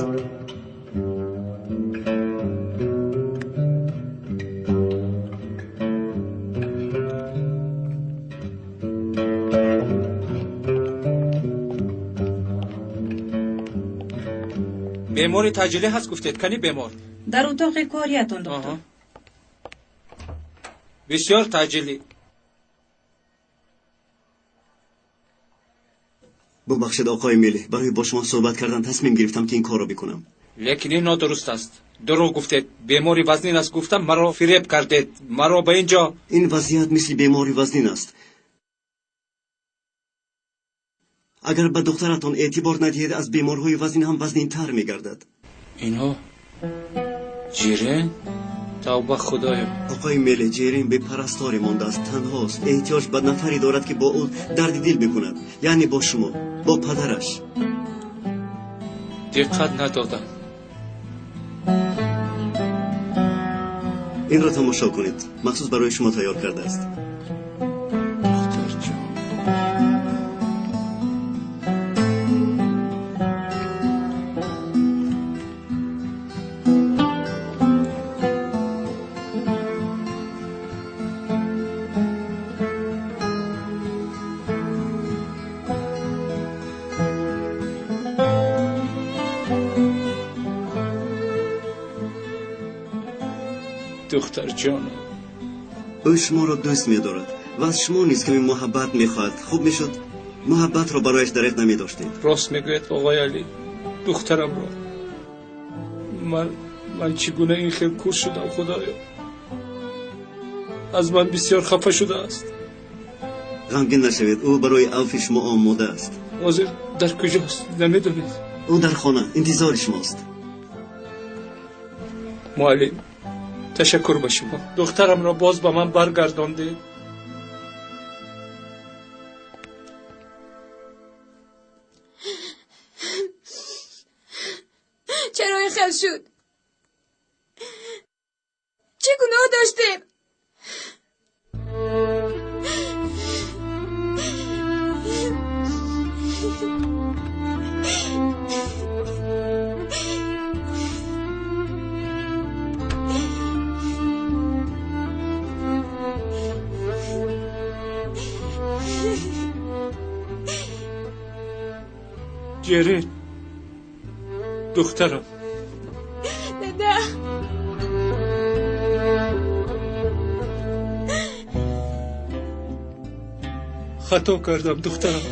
Бемори таъҷилӣ ҳаст гуфтед, кани бемор? Дар утоқи кориятон, доктор. Бисёр таъҷилӣ. Бубахшед, оқои Меле, барои бо шумо суҳбат кардан тасмим гирифтам, ки ин корро бикунам. Лекин ин нодуруст аст. Дурӯғ гуфтед. Бемори вазнин аст гуфтам, маро фиреб кардед. Маро ба ин ҷо. Ин вазъият мисли бемори вазнин аст. Агар ба духтаратон эътибор надиҳед, аз беморҳои вазнин ҳам вазнинтар мегардад. Инҳо Ҷирен? Тавба, Худоё. Оқои Меле, Ҷирен бепарасторе мондааст, танҳост. Эҳтиёҷ ба нафаре дорад, ки бо ӯ дарди дил бикунад, яъне бо шумо, бо падараш. Диққат надодам. Инро тамошо кунед, махсус барои шумо тайёр кардааст. Духтарҷон. Духтарҷонам. Ӯ шуморо дӯст медорад ва аз шумо низ каме муҳаббат мехоҳад. Хуб мешуд муҳаббатро барояш дареғ намедоштед. Рост мегӯяд, оқои Алӣ. Духтарамро ман чӣ гуна ин хел кур шудам, Худоё. Аз ман бисёр хафа шудааст. Ғамгин нашавед, ӯ барои авфи шумо омода аст. Ҳозир дар куҷост, намедонед? Ӯ дар хона интизори шумост. Муаллим, ташаккур ба шумо. Духтарамро боз ба ман баргардондед. Чаро ин хел шуд? Чӣ гуноҳ доштем? Ҷерин, духтарам. Дада. Хато кардам, духтарам.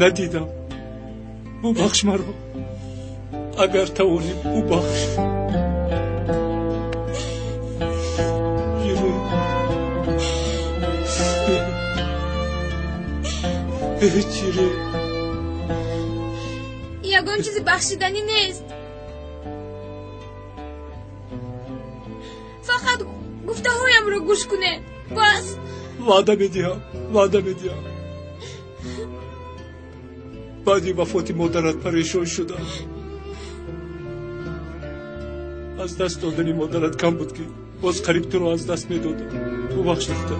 Надидам. Бубахш маро. Агар тавонӣ, бубахш. Ҷерин. Ҷерин. Ягон чизи бахшиданӣ нест. Фақат гуфтаҳоямро гӯш кунед, бас. Ваъда медиҳам, ваъда медиҳам. Баъди вафоти модарат парешон шудам. Аз даст додани модарат кам буд, ки боз қариб туро аз даст медодам. Бубахш, духтар.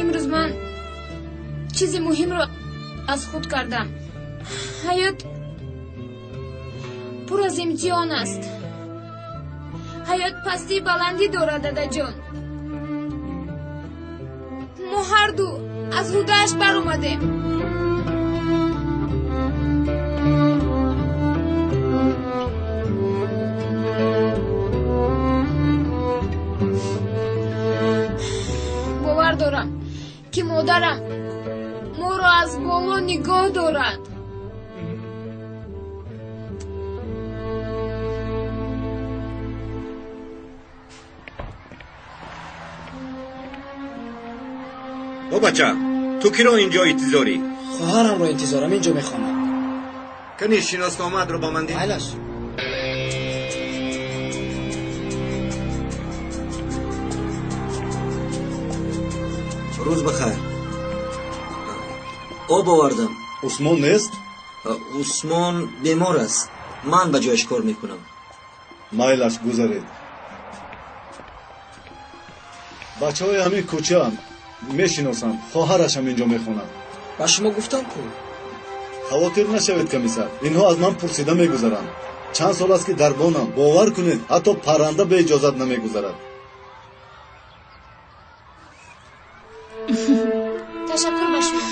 Имрӯз ман чизи муҳимро аз худ кардам. Ҳаёт пур аз имтиҳон аст. Ҳаёт пастии баландӣ дорад, дадаҷон. Мо ҳарду аз ҳудааш баромадем. Бовар дорам, ки модарам моро аз боло нигоҳ дорад. О бача, ту киро инҷо интизорӣ? Хоҳарамро интизорам, инҷо мехонад. Кани шиносномаатро ба ман диҳ. Майлаш. Рӯз бахайр. Об овардам. Усмон нест? Усмон бемор аст. Ман ба ҷояш кор мекунам. Майлаш, гузаред. Бачаҳои ҳамин кӯчаам мешиносам, хоҳарашам инҷо мехонад. Ба шумо гуфтам ку. Хавотир нашавед, комиссар. Инҳо аз ман пурсида мегузаранд. Чанд сол аст, ки дарбонам. Бовар кунед, ҳатто парранда бе иҷозат намегузарад. Ташаккур ба шумо.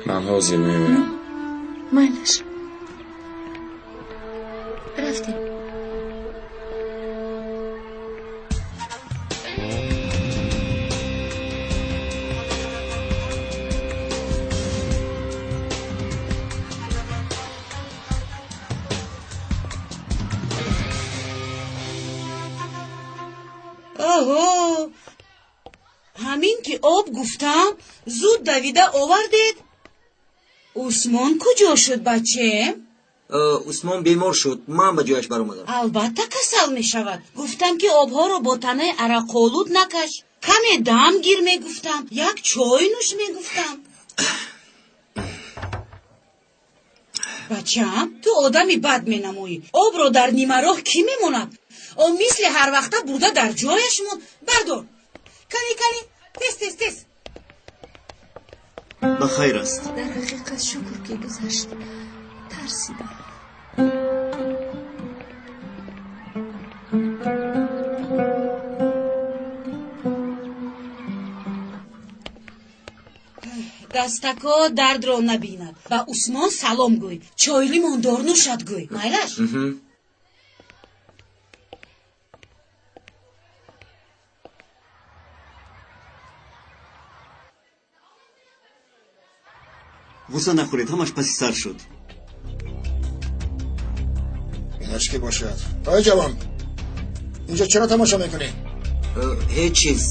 Ман ҳозир меоям. Майлаш. Рафтем. Оҳо, ҳамин ки об гуфтам, зуд давида овардед. Усмон куҷо шуд, бачем? Усмон бемор шуд, ман ба ҷояш баромадам. Албатта касал мешавад. Гуфтам ки обҳоро бо танаи арақолуд накаш. Каме дам гир мегуфтам, як чой нӯш мегуфтам. Бачам, ту одами бад менамоӣ. Обро дар нимароҳ кӣ мемонад? О мисли ҳар вақта бурда дар ҷояш мон. Бардор. Кани, кани, тез, тез, тез. Ба хайр аст. Дар ҳақиқат шукр ки гузашт. Тарсидам. Дастако дардро набинад. Ба Усмон салом гӯй. Чойлимон дорнӯшад гӯй. Майлаш? Ғусса нахӯред, ҳамаш паси сар шуд. Инаш ки бошад. Ой ҷавон, инҷо чаро тамошо мекунӣ? Ҳеҷ чиз.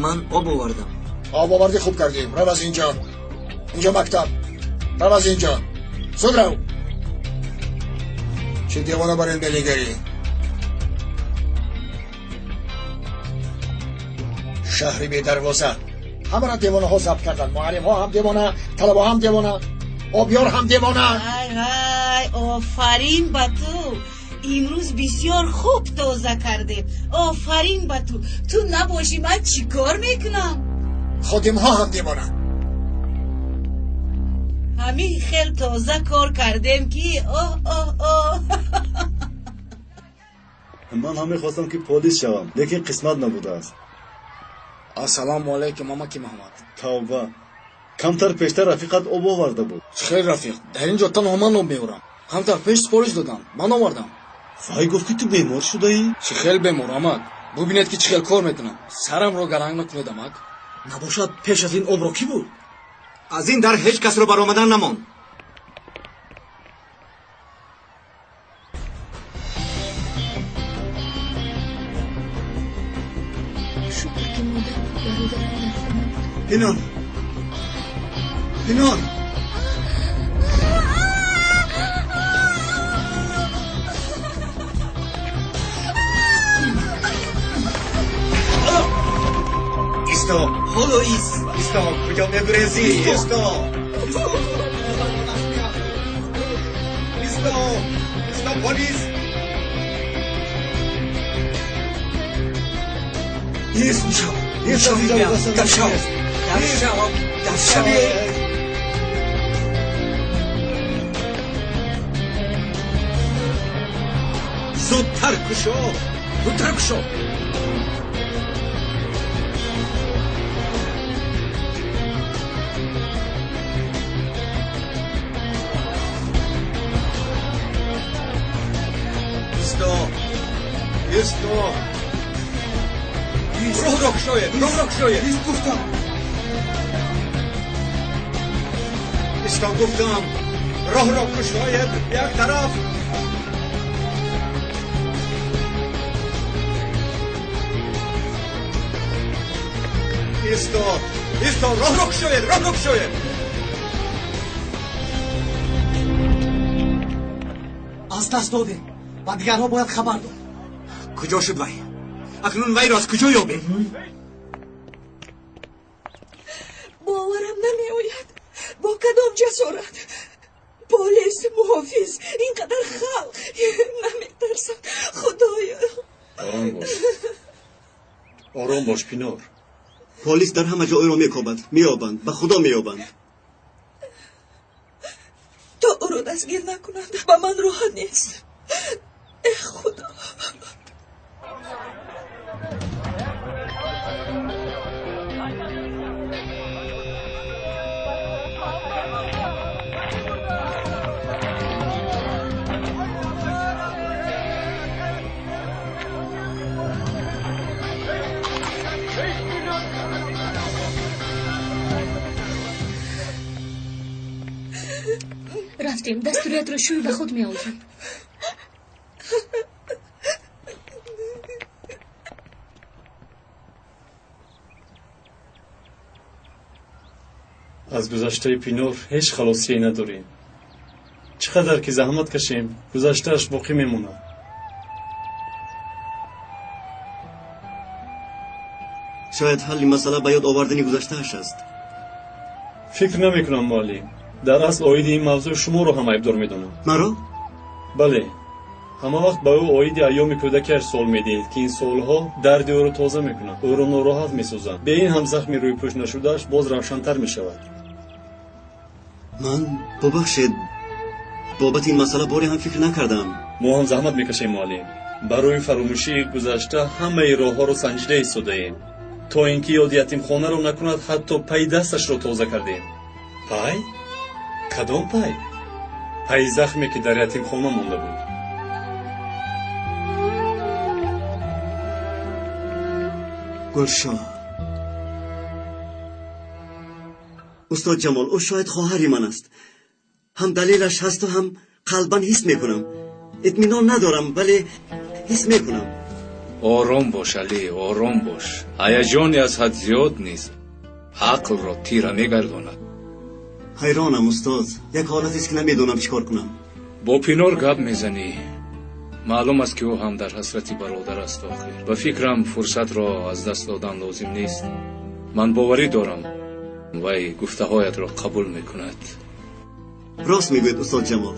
Ман об овардам. Об овардӣ, хуб кардӣ. Рав аз инҷо. Инҷо мактаб. Рав аз инҷо. Зуд рав. Чӣ девона бар ин мелигарӣ? Шаҳри бедарвоза. Ҳамаро девонаҳо забт карданд. Муаллимҳо ҳам девона, талабаҳо ҳам девона, обёр ҳам девона. Ай вай, офарин ба ту. Имрӯз бисёр хуб тоза кардем. Офарин ба ту. Ту набошӣ ман чӣ кор мекунам? Ходимҳо ҳам девона. Ҳамин хел тоза кор кардем ки оҳ оҳ оҳ. Ман ҳам мехостам ки полис шавам, лекин қисмат набудааст. Ассалому алайкум, амаки Муҳаммад. Тавба. Камтар пештар рафиқат об оварда буд. Хел рафиқ, дар ин ҷо танҳо ман об меорам. Камтар пеш супориш додам, ман овардам. Вай гуфт ки ту бемор шудаӣ? Чӣ хел бемор, амак? Бубинед ки чӣ хел кор мекунам. Сарамро гаранг накунед, амак. Набошад, пеш аз ин обро кӣ буд? Аз ин дар ҳеҷ касро баромадан намонд. Шукр ки модар бародарам дар хона буд. Пинор, Пинор. Исто, ҳоло ист. Исто, куҷо мегурезӣ? Исто. Исто, исто, полис. Ист, ист, Дар шав, дар шаве. Зудтар кушо, зудтар кушо. Исто, исто. Роҳро кушоед, роҳро кушоед. Ист гуфтам. Исто гуфтам. Роҳро кушоед, як тараф. Исто, исто, роҳро кушоед, роҳро кушоед. Аз даст додем. Ба дигарҳо бояд хабар дод. Куҷо шуд вай? Акнун вайро аз куҷо ёбем? Боварам намеояд. Бо кадом ҷасорат? Полис, муҳофиз, ин қадар халқ. Наметарсам. Худоё. Ором бош. Ором бош, Пинор. Полис дар ҳама ҷо ӯро мекобад. Меёбанд, ба худо меёбанд. То ӯро даст Дастгир накунанд, ба ман роҳат нест. Э Худо! Рафтем, дастуриятро шӯй ба худ меорем. Аз гузаштаи Пинор ҳеҷ халосие надорем. Чӣ қадар ки заҳмат кашем, гузаштааш боқӣ мемонад. Шояд ҳалли масъала ба ёд овардани гузаштааш аст. Фикр намекунам, муаллим. Дар асл оиди ин мавзӯъ шуморо ҳам айбдор медонам. Маро? Бале. Ҳама вақт ба ӯ оиди айёми кӯдакиаш суол медиҳед, ки ин суолҳо дарди ӯро тоза мекунанд, ӯро нороҳат месозанд. Бе ин ҳам захми рӯйпӯш нашудааш боз равшантар мешавад. Ман, бубахшед, бобати ин масъала боре ҳам фикр накардам. Мо ҳам заҳмат мекашем, муаллим. Барои фаромӯшии гузашта ҳамаи роҳҳоро санҷида истодаем, то ин ки ёди ятимхонаро накунад, ҳатто пайи дасташро тоза кардем. Пай? Кадом пай? Пайи захме, ки дар ятимхона монда буд. Гулшоҳ, устод Ҷамол, ӯ шояд хоҳари ман аст. Ҳам далелаш ҳасту ҳам қалбан ҳис мекунам. Итминон надорам, вале ҳис мекунам. Ором бош, Алӣ, ором бош. Ҳаяҷони аз ҳад зиёд нест, ақлро тира мегардонад. Ҳайронам, устод. Як ҳолатест, ки намедонам чӣ кор кунам. Бо Пинор гап мезанӣ. Маълум аст, ки ӯ ҳам дар ҳасрати бародар аст. Охир ба фикрам, фурсатро аз даст додан лозим нест. Ман боварӣ дорам, вай гуфтаҳоятро қабул мекунад. Рост мегӯед, устод Ҷамол.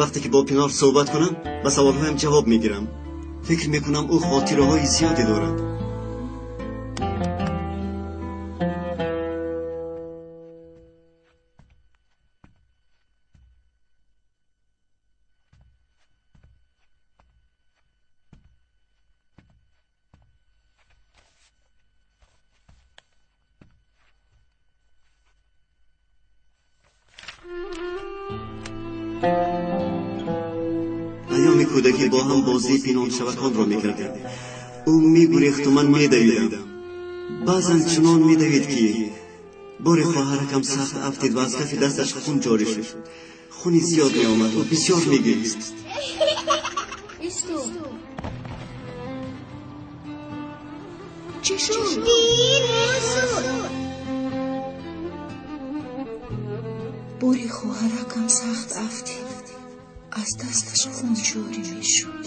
Вақте ки бо Пинор суҳбат кунам, ба саволҳоям ҷавоб мегирам. Фикр мекунам, ӯ хотираҳои зиёде дорад. Айёми кӯдакӣ бо ҳам бозии пинҳоншаваконро мекардем. Ӯ мегурехту ман медавидам. Баъзан чунон медавид, ки бори хоҳаракам сахт афтид ва аз кафи дасташ хун ҷорӣ шуд. Хуни зиёд меомад. Ӯ бисёр мегирист. Исто. Чӣ шуд? Бори хоҳаракам сахт афтид, аз дасташ хун ҷорӣ мешуд.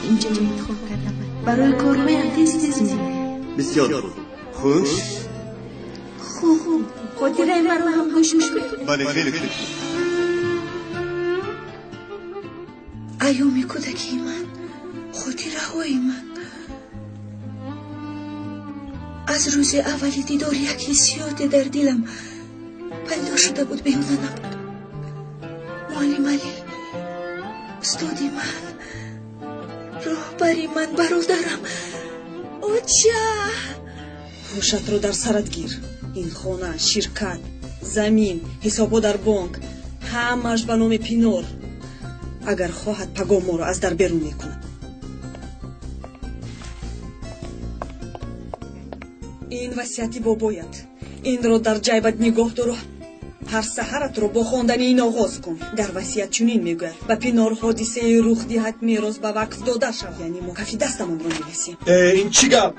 Инҷо интихоб кардам. Барои корҳоям тез тез меоям. Бисёр хуб. Хуш? Хуб, хотираи маро ҳам гӯш мекунӣ? Бале, хеле хуб. Айёми кӯдакии ман, хотираҳои ман. Аз рӯзи аввали дидор як ҳиссиёте дар дилам пайдо шуда буд, беҳуда набуд. Муаллим Алӣ, устоди ман, роҳбари ман, бародарам, оча. Ҳушатро дар сарат гир. Ин хона, ширкат, замин, ҳисобҳо дар бонк, ҳамааш ба номи Пинор. Агар хоҳад, пагоҳ моро аз дар берун мекунад. Ин васияти бобоят. Инро дар ҷайбат нигоҳ дору ҳар саҳаратро бо хондани ин оғоз кун. Дар васият чунин мегӯяд: ба Пинор ҳодисае рух диҳад, мерос ба вақф дода шавад. Яъне мо кафи дастамонро мелесем. Э, ин чӣ гап?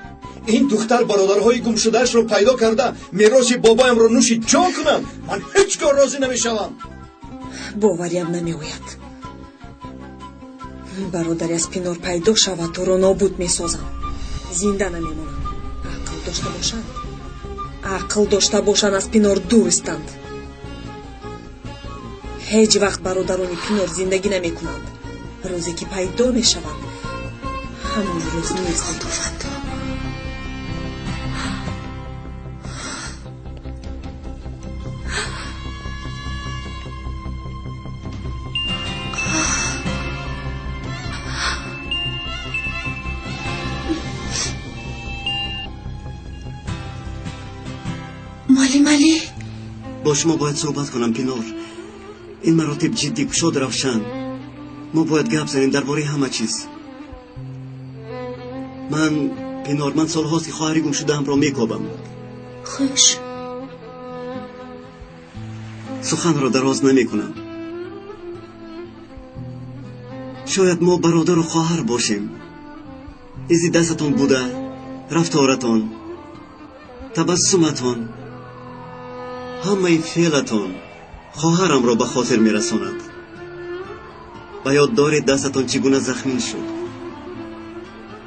Ин духтар бародарҳои гумшудаашро пайдо карда, мероси бобоямро нӯши ҷон кунад. Ман ҳеҷ гоҳ розӣ намешавам. Бовариам намеояд. Бародари аз Пинор пайдо шавад, туро нобуд месозам. Зинда намемонам. Ақл дошта бошанд, ақл дошта бошанд, аз Пинор дур истанд. Ҳеҷ вақт бародарони Пинор зиндагӣ намекунанд. Рӯзе ки пайдо мешаванд, ҳамон рӯз нест. Муаллим Алӣ, бо шумо бояд суҳбат кунам, Пинор. Ин маротиб ҷиддӣ, кушод, равшан. Мо бояд гап занем дар бораи ҳама чиз. Ман, Пинор, ман солҳост ки хоҳари гумшудаамро мекобам. Хуш. Суханро дароз намекунам. Шояд мо бародару хоҳар бошем. Изи дастатон буда, рафторатон, табассуматон, ҳамаи феълатон хоҳарамро ба хотир мерасонад. Ба ёд доред дастатон чӣ гуна захмин шуд?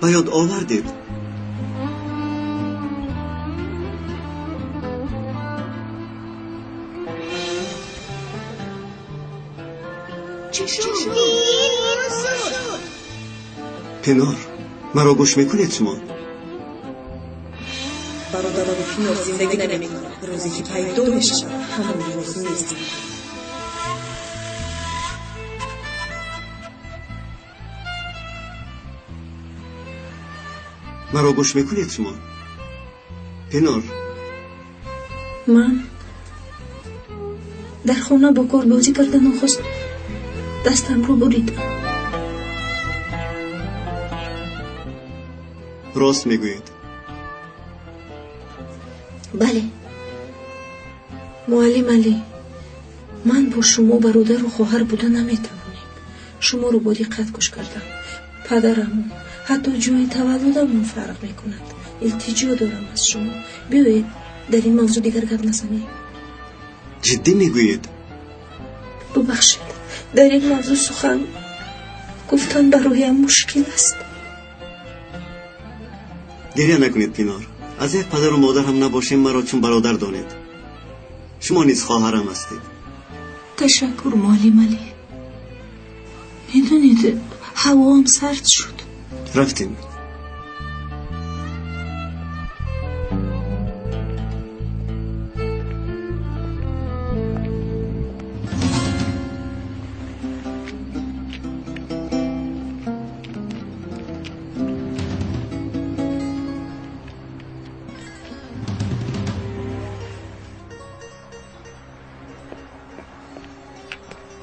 Ба ёд овардед? Пинор, маро гӯш мекунед шумо? Бародарони Пинор зиндагӣ намекунад. Рӯзе ки пайдо мешавад, ҳамон рӯз нест. Маро гӯш мекунед шумо? Пинор. Ман дар хона бо кор бозӣ карда нохост дастамро буридам. Рост мегӯед? Бале. Муаллим Алӣ, ман бо шумо бародару хоҳар буда наметавонем. Шуморо бо диққат гӯш кардам. Падарамон, ҳатто ҷои таваллудамон фарқ мекунад. Илтиҷо дорам аз шумо. Биёед дар ин мавзӯъ дигар гап назанем. Ҷиддӣ мегӯед? Бубахшед, дар ин мавзӯъ сухан гуфтан бароям мушкил аст. Гиря накунед, Пинор. Аз як падару модар ҳам набошем, маро чун бародар донед. Шумо низ хоҳарам ҳастед. Ташаккур, муаллим Алӣ. Медонед, ҳавоам сард шуд. Рафтем.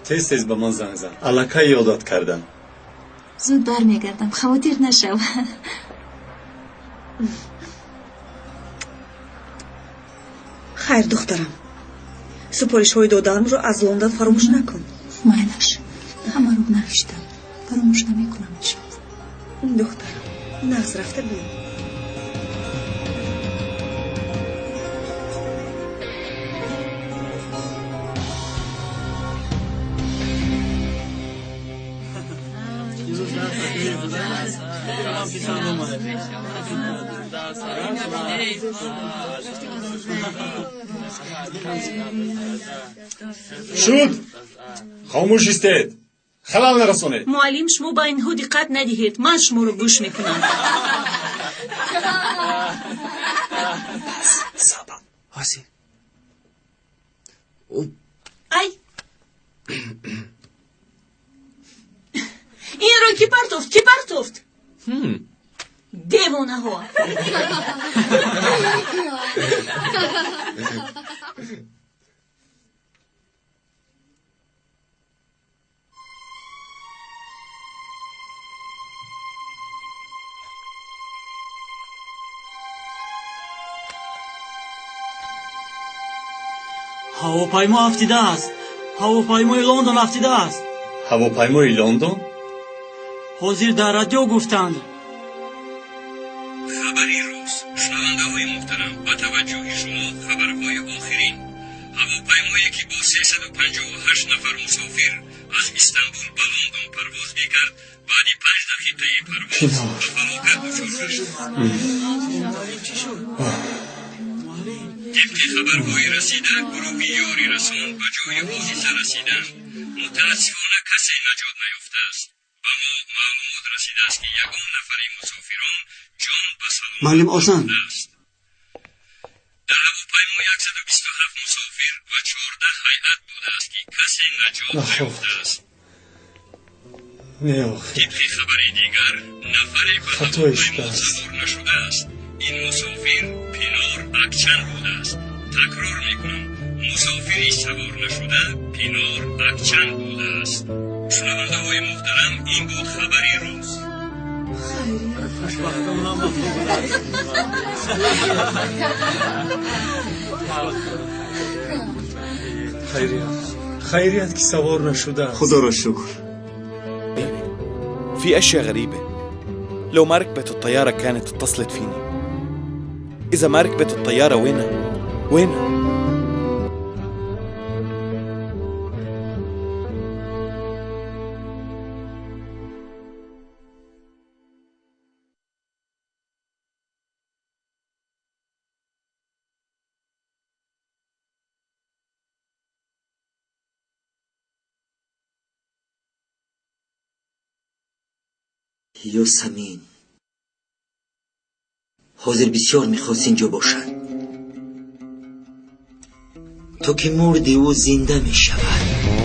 Тез тез ба ман занг зан. Аллакай ёдат кардам. Зуд бармегардам, хавотир нашав. Хайр, духтарам. Супоришҳои додаамро аз Лондон фаромӯш накун. Майлаш, ҳамаро навиштам. Фаромӯш намекунам, иншоалло. Духтарам, нағз рафта биё. Шуд! Хомӯш истед! Халал нарасонед! Муаллим, шумо ба инҳо диққат надиҳед. Ман шуморо гӯш мекунам. Ай! Инро кӣ партофт? Кӣ партофт? Девонаҳо! Ҳавопаймо афтидааст. Ҳавопаймои Лондон афтидааст. Ҳавопаймои Лондон? Ҳозир дар радио гуфтанд. Хабари рӯз. Шунавандаҳои муҳтарам, ба таваҷҷӯҳи шумо хабарҳои охирин. Ҳавопаймое ки бо 358 нафар мусофир аз Истанбул ба Лондон парвоз мекард, баъди 5 дақиқаи парвоз ба фалокат дучор шуд. Тибқи хабарҳои расида, гурӯҳи ёрирасон ба ҷои ҳодиса расиданд. Мутаассифона касе наҷот наёфтааст. Ба мо маълумот расидааст, ки ягон нафари мусофирон ҷон ба саломат Муаллим Озан. расонидааст. Дар ҳавопаймо 127 мусофир ва 14 ҳайат будааст, ки касе наҷот наёфтааст. Не, охир. Тибқи хабари дигар, нафаре ба Хатои ҳавопаймо шудааст. савор нашудааст. Ин мусофир Пинор Акчан будааст. Такрор мекунам, мусофири савор нашуда Пинор Акчан будааст. Шунавандаҳои муҳтарам, ин буд хабари рӯз. Хайрият, хайрият ки савор нашудааст. Худоро шукр. في أشياء غريبة. لو ما ركبت الطيارة كانت اتصلت فيني. إذا ما ركبت الطيارة وينها؟ وينها؟ Ёсамин ҳозир бисёр мехост инҷо бошад. То ки мурди ӯ зинда мешавад.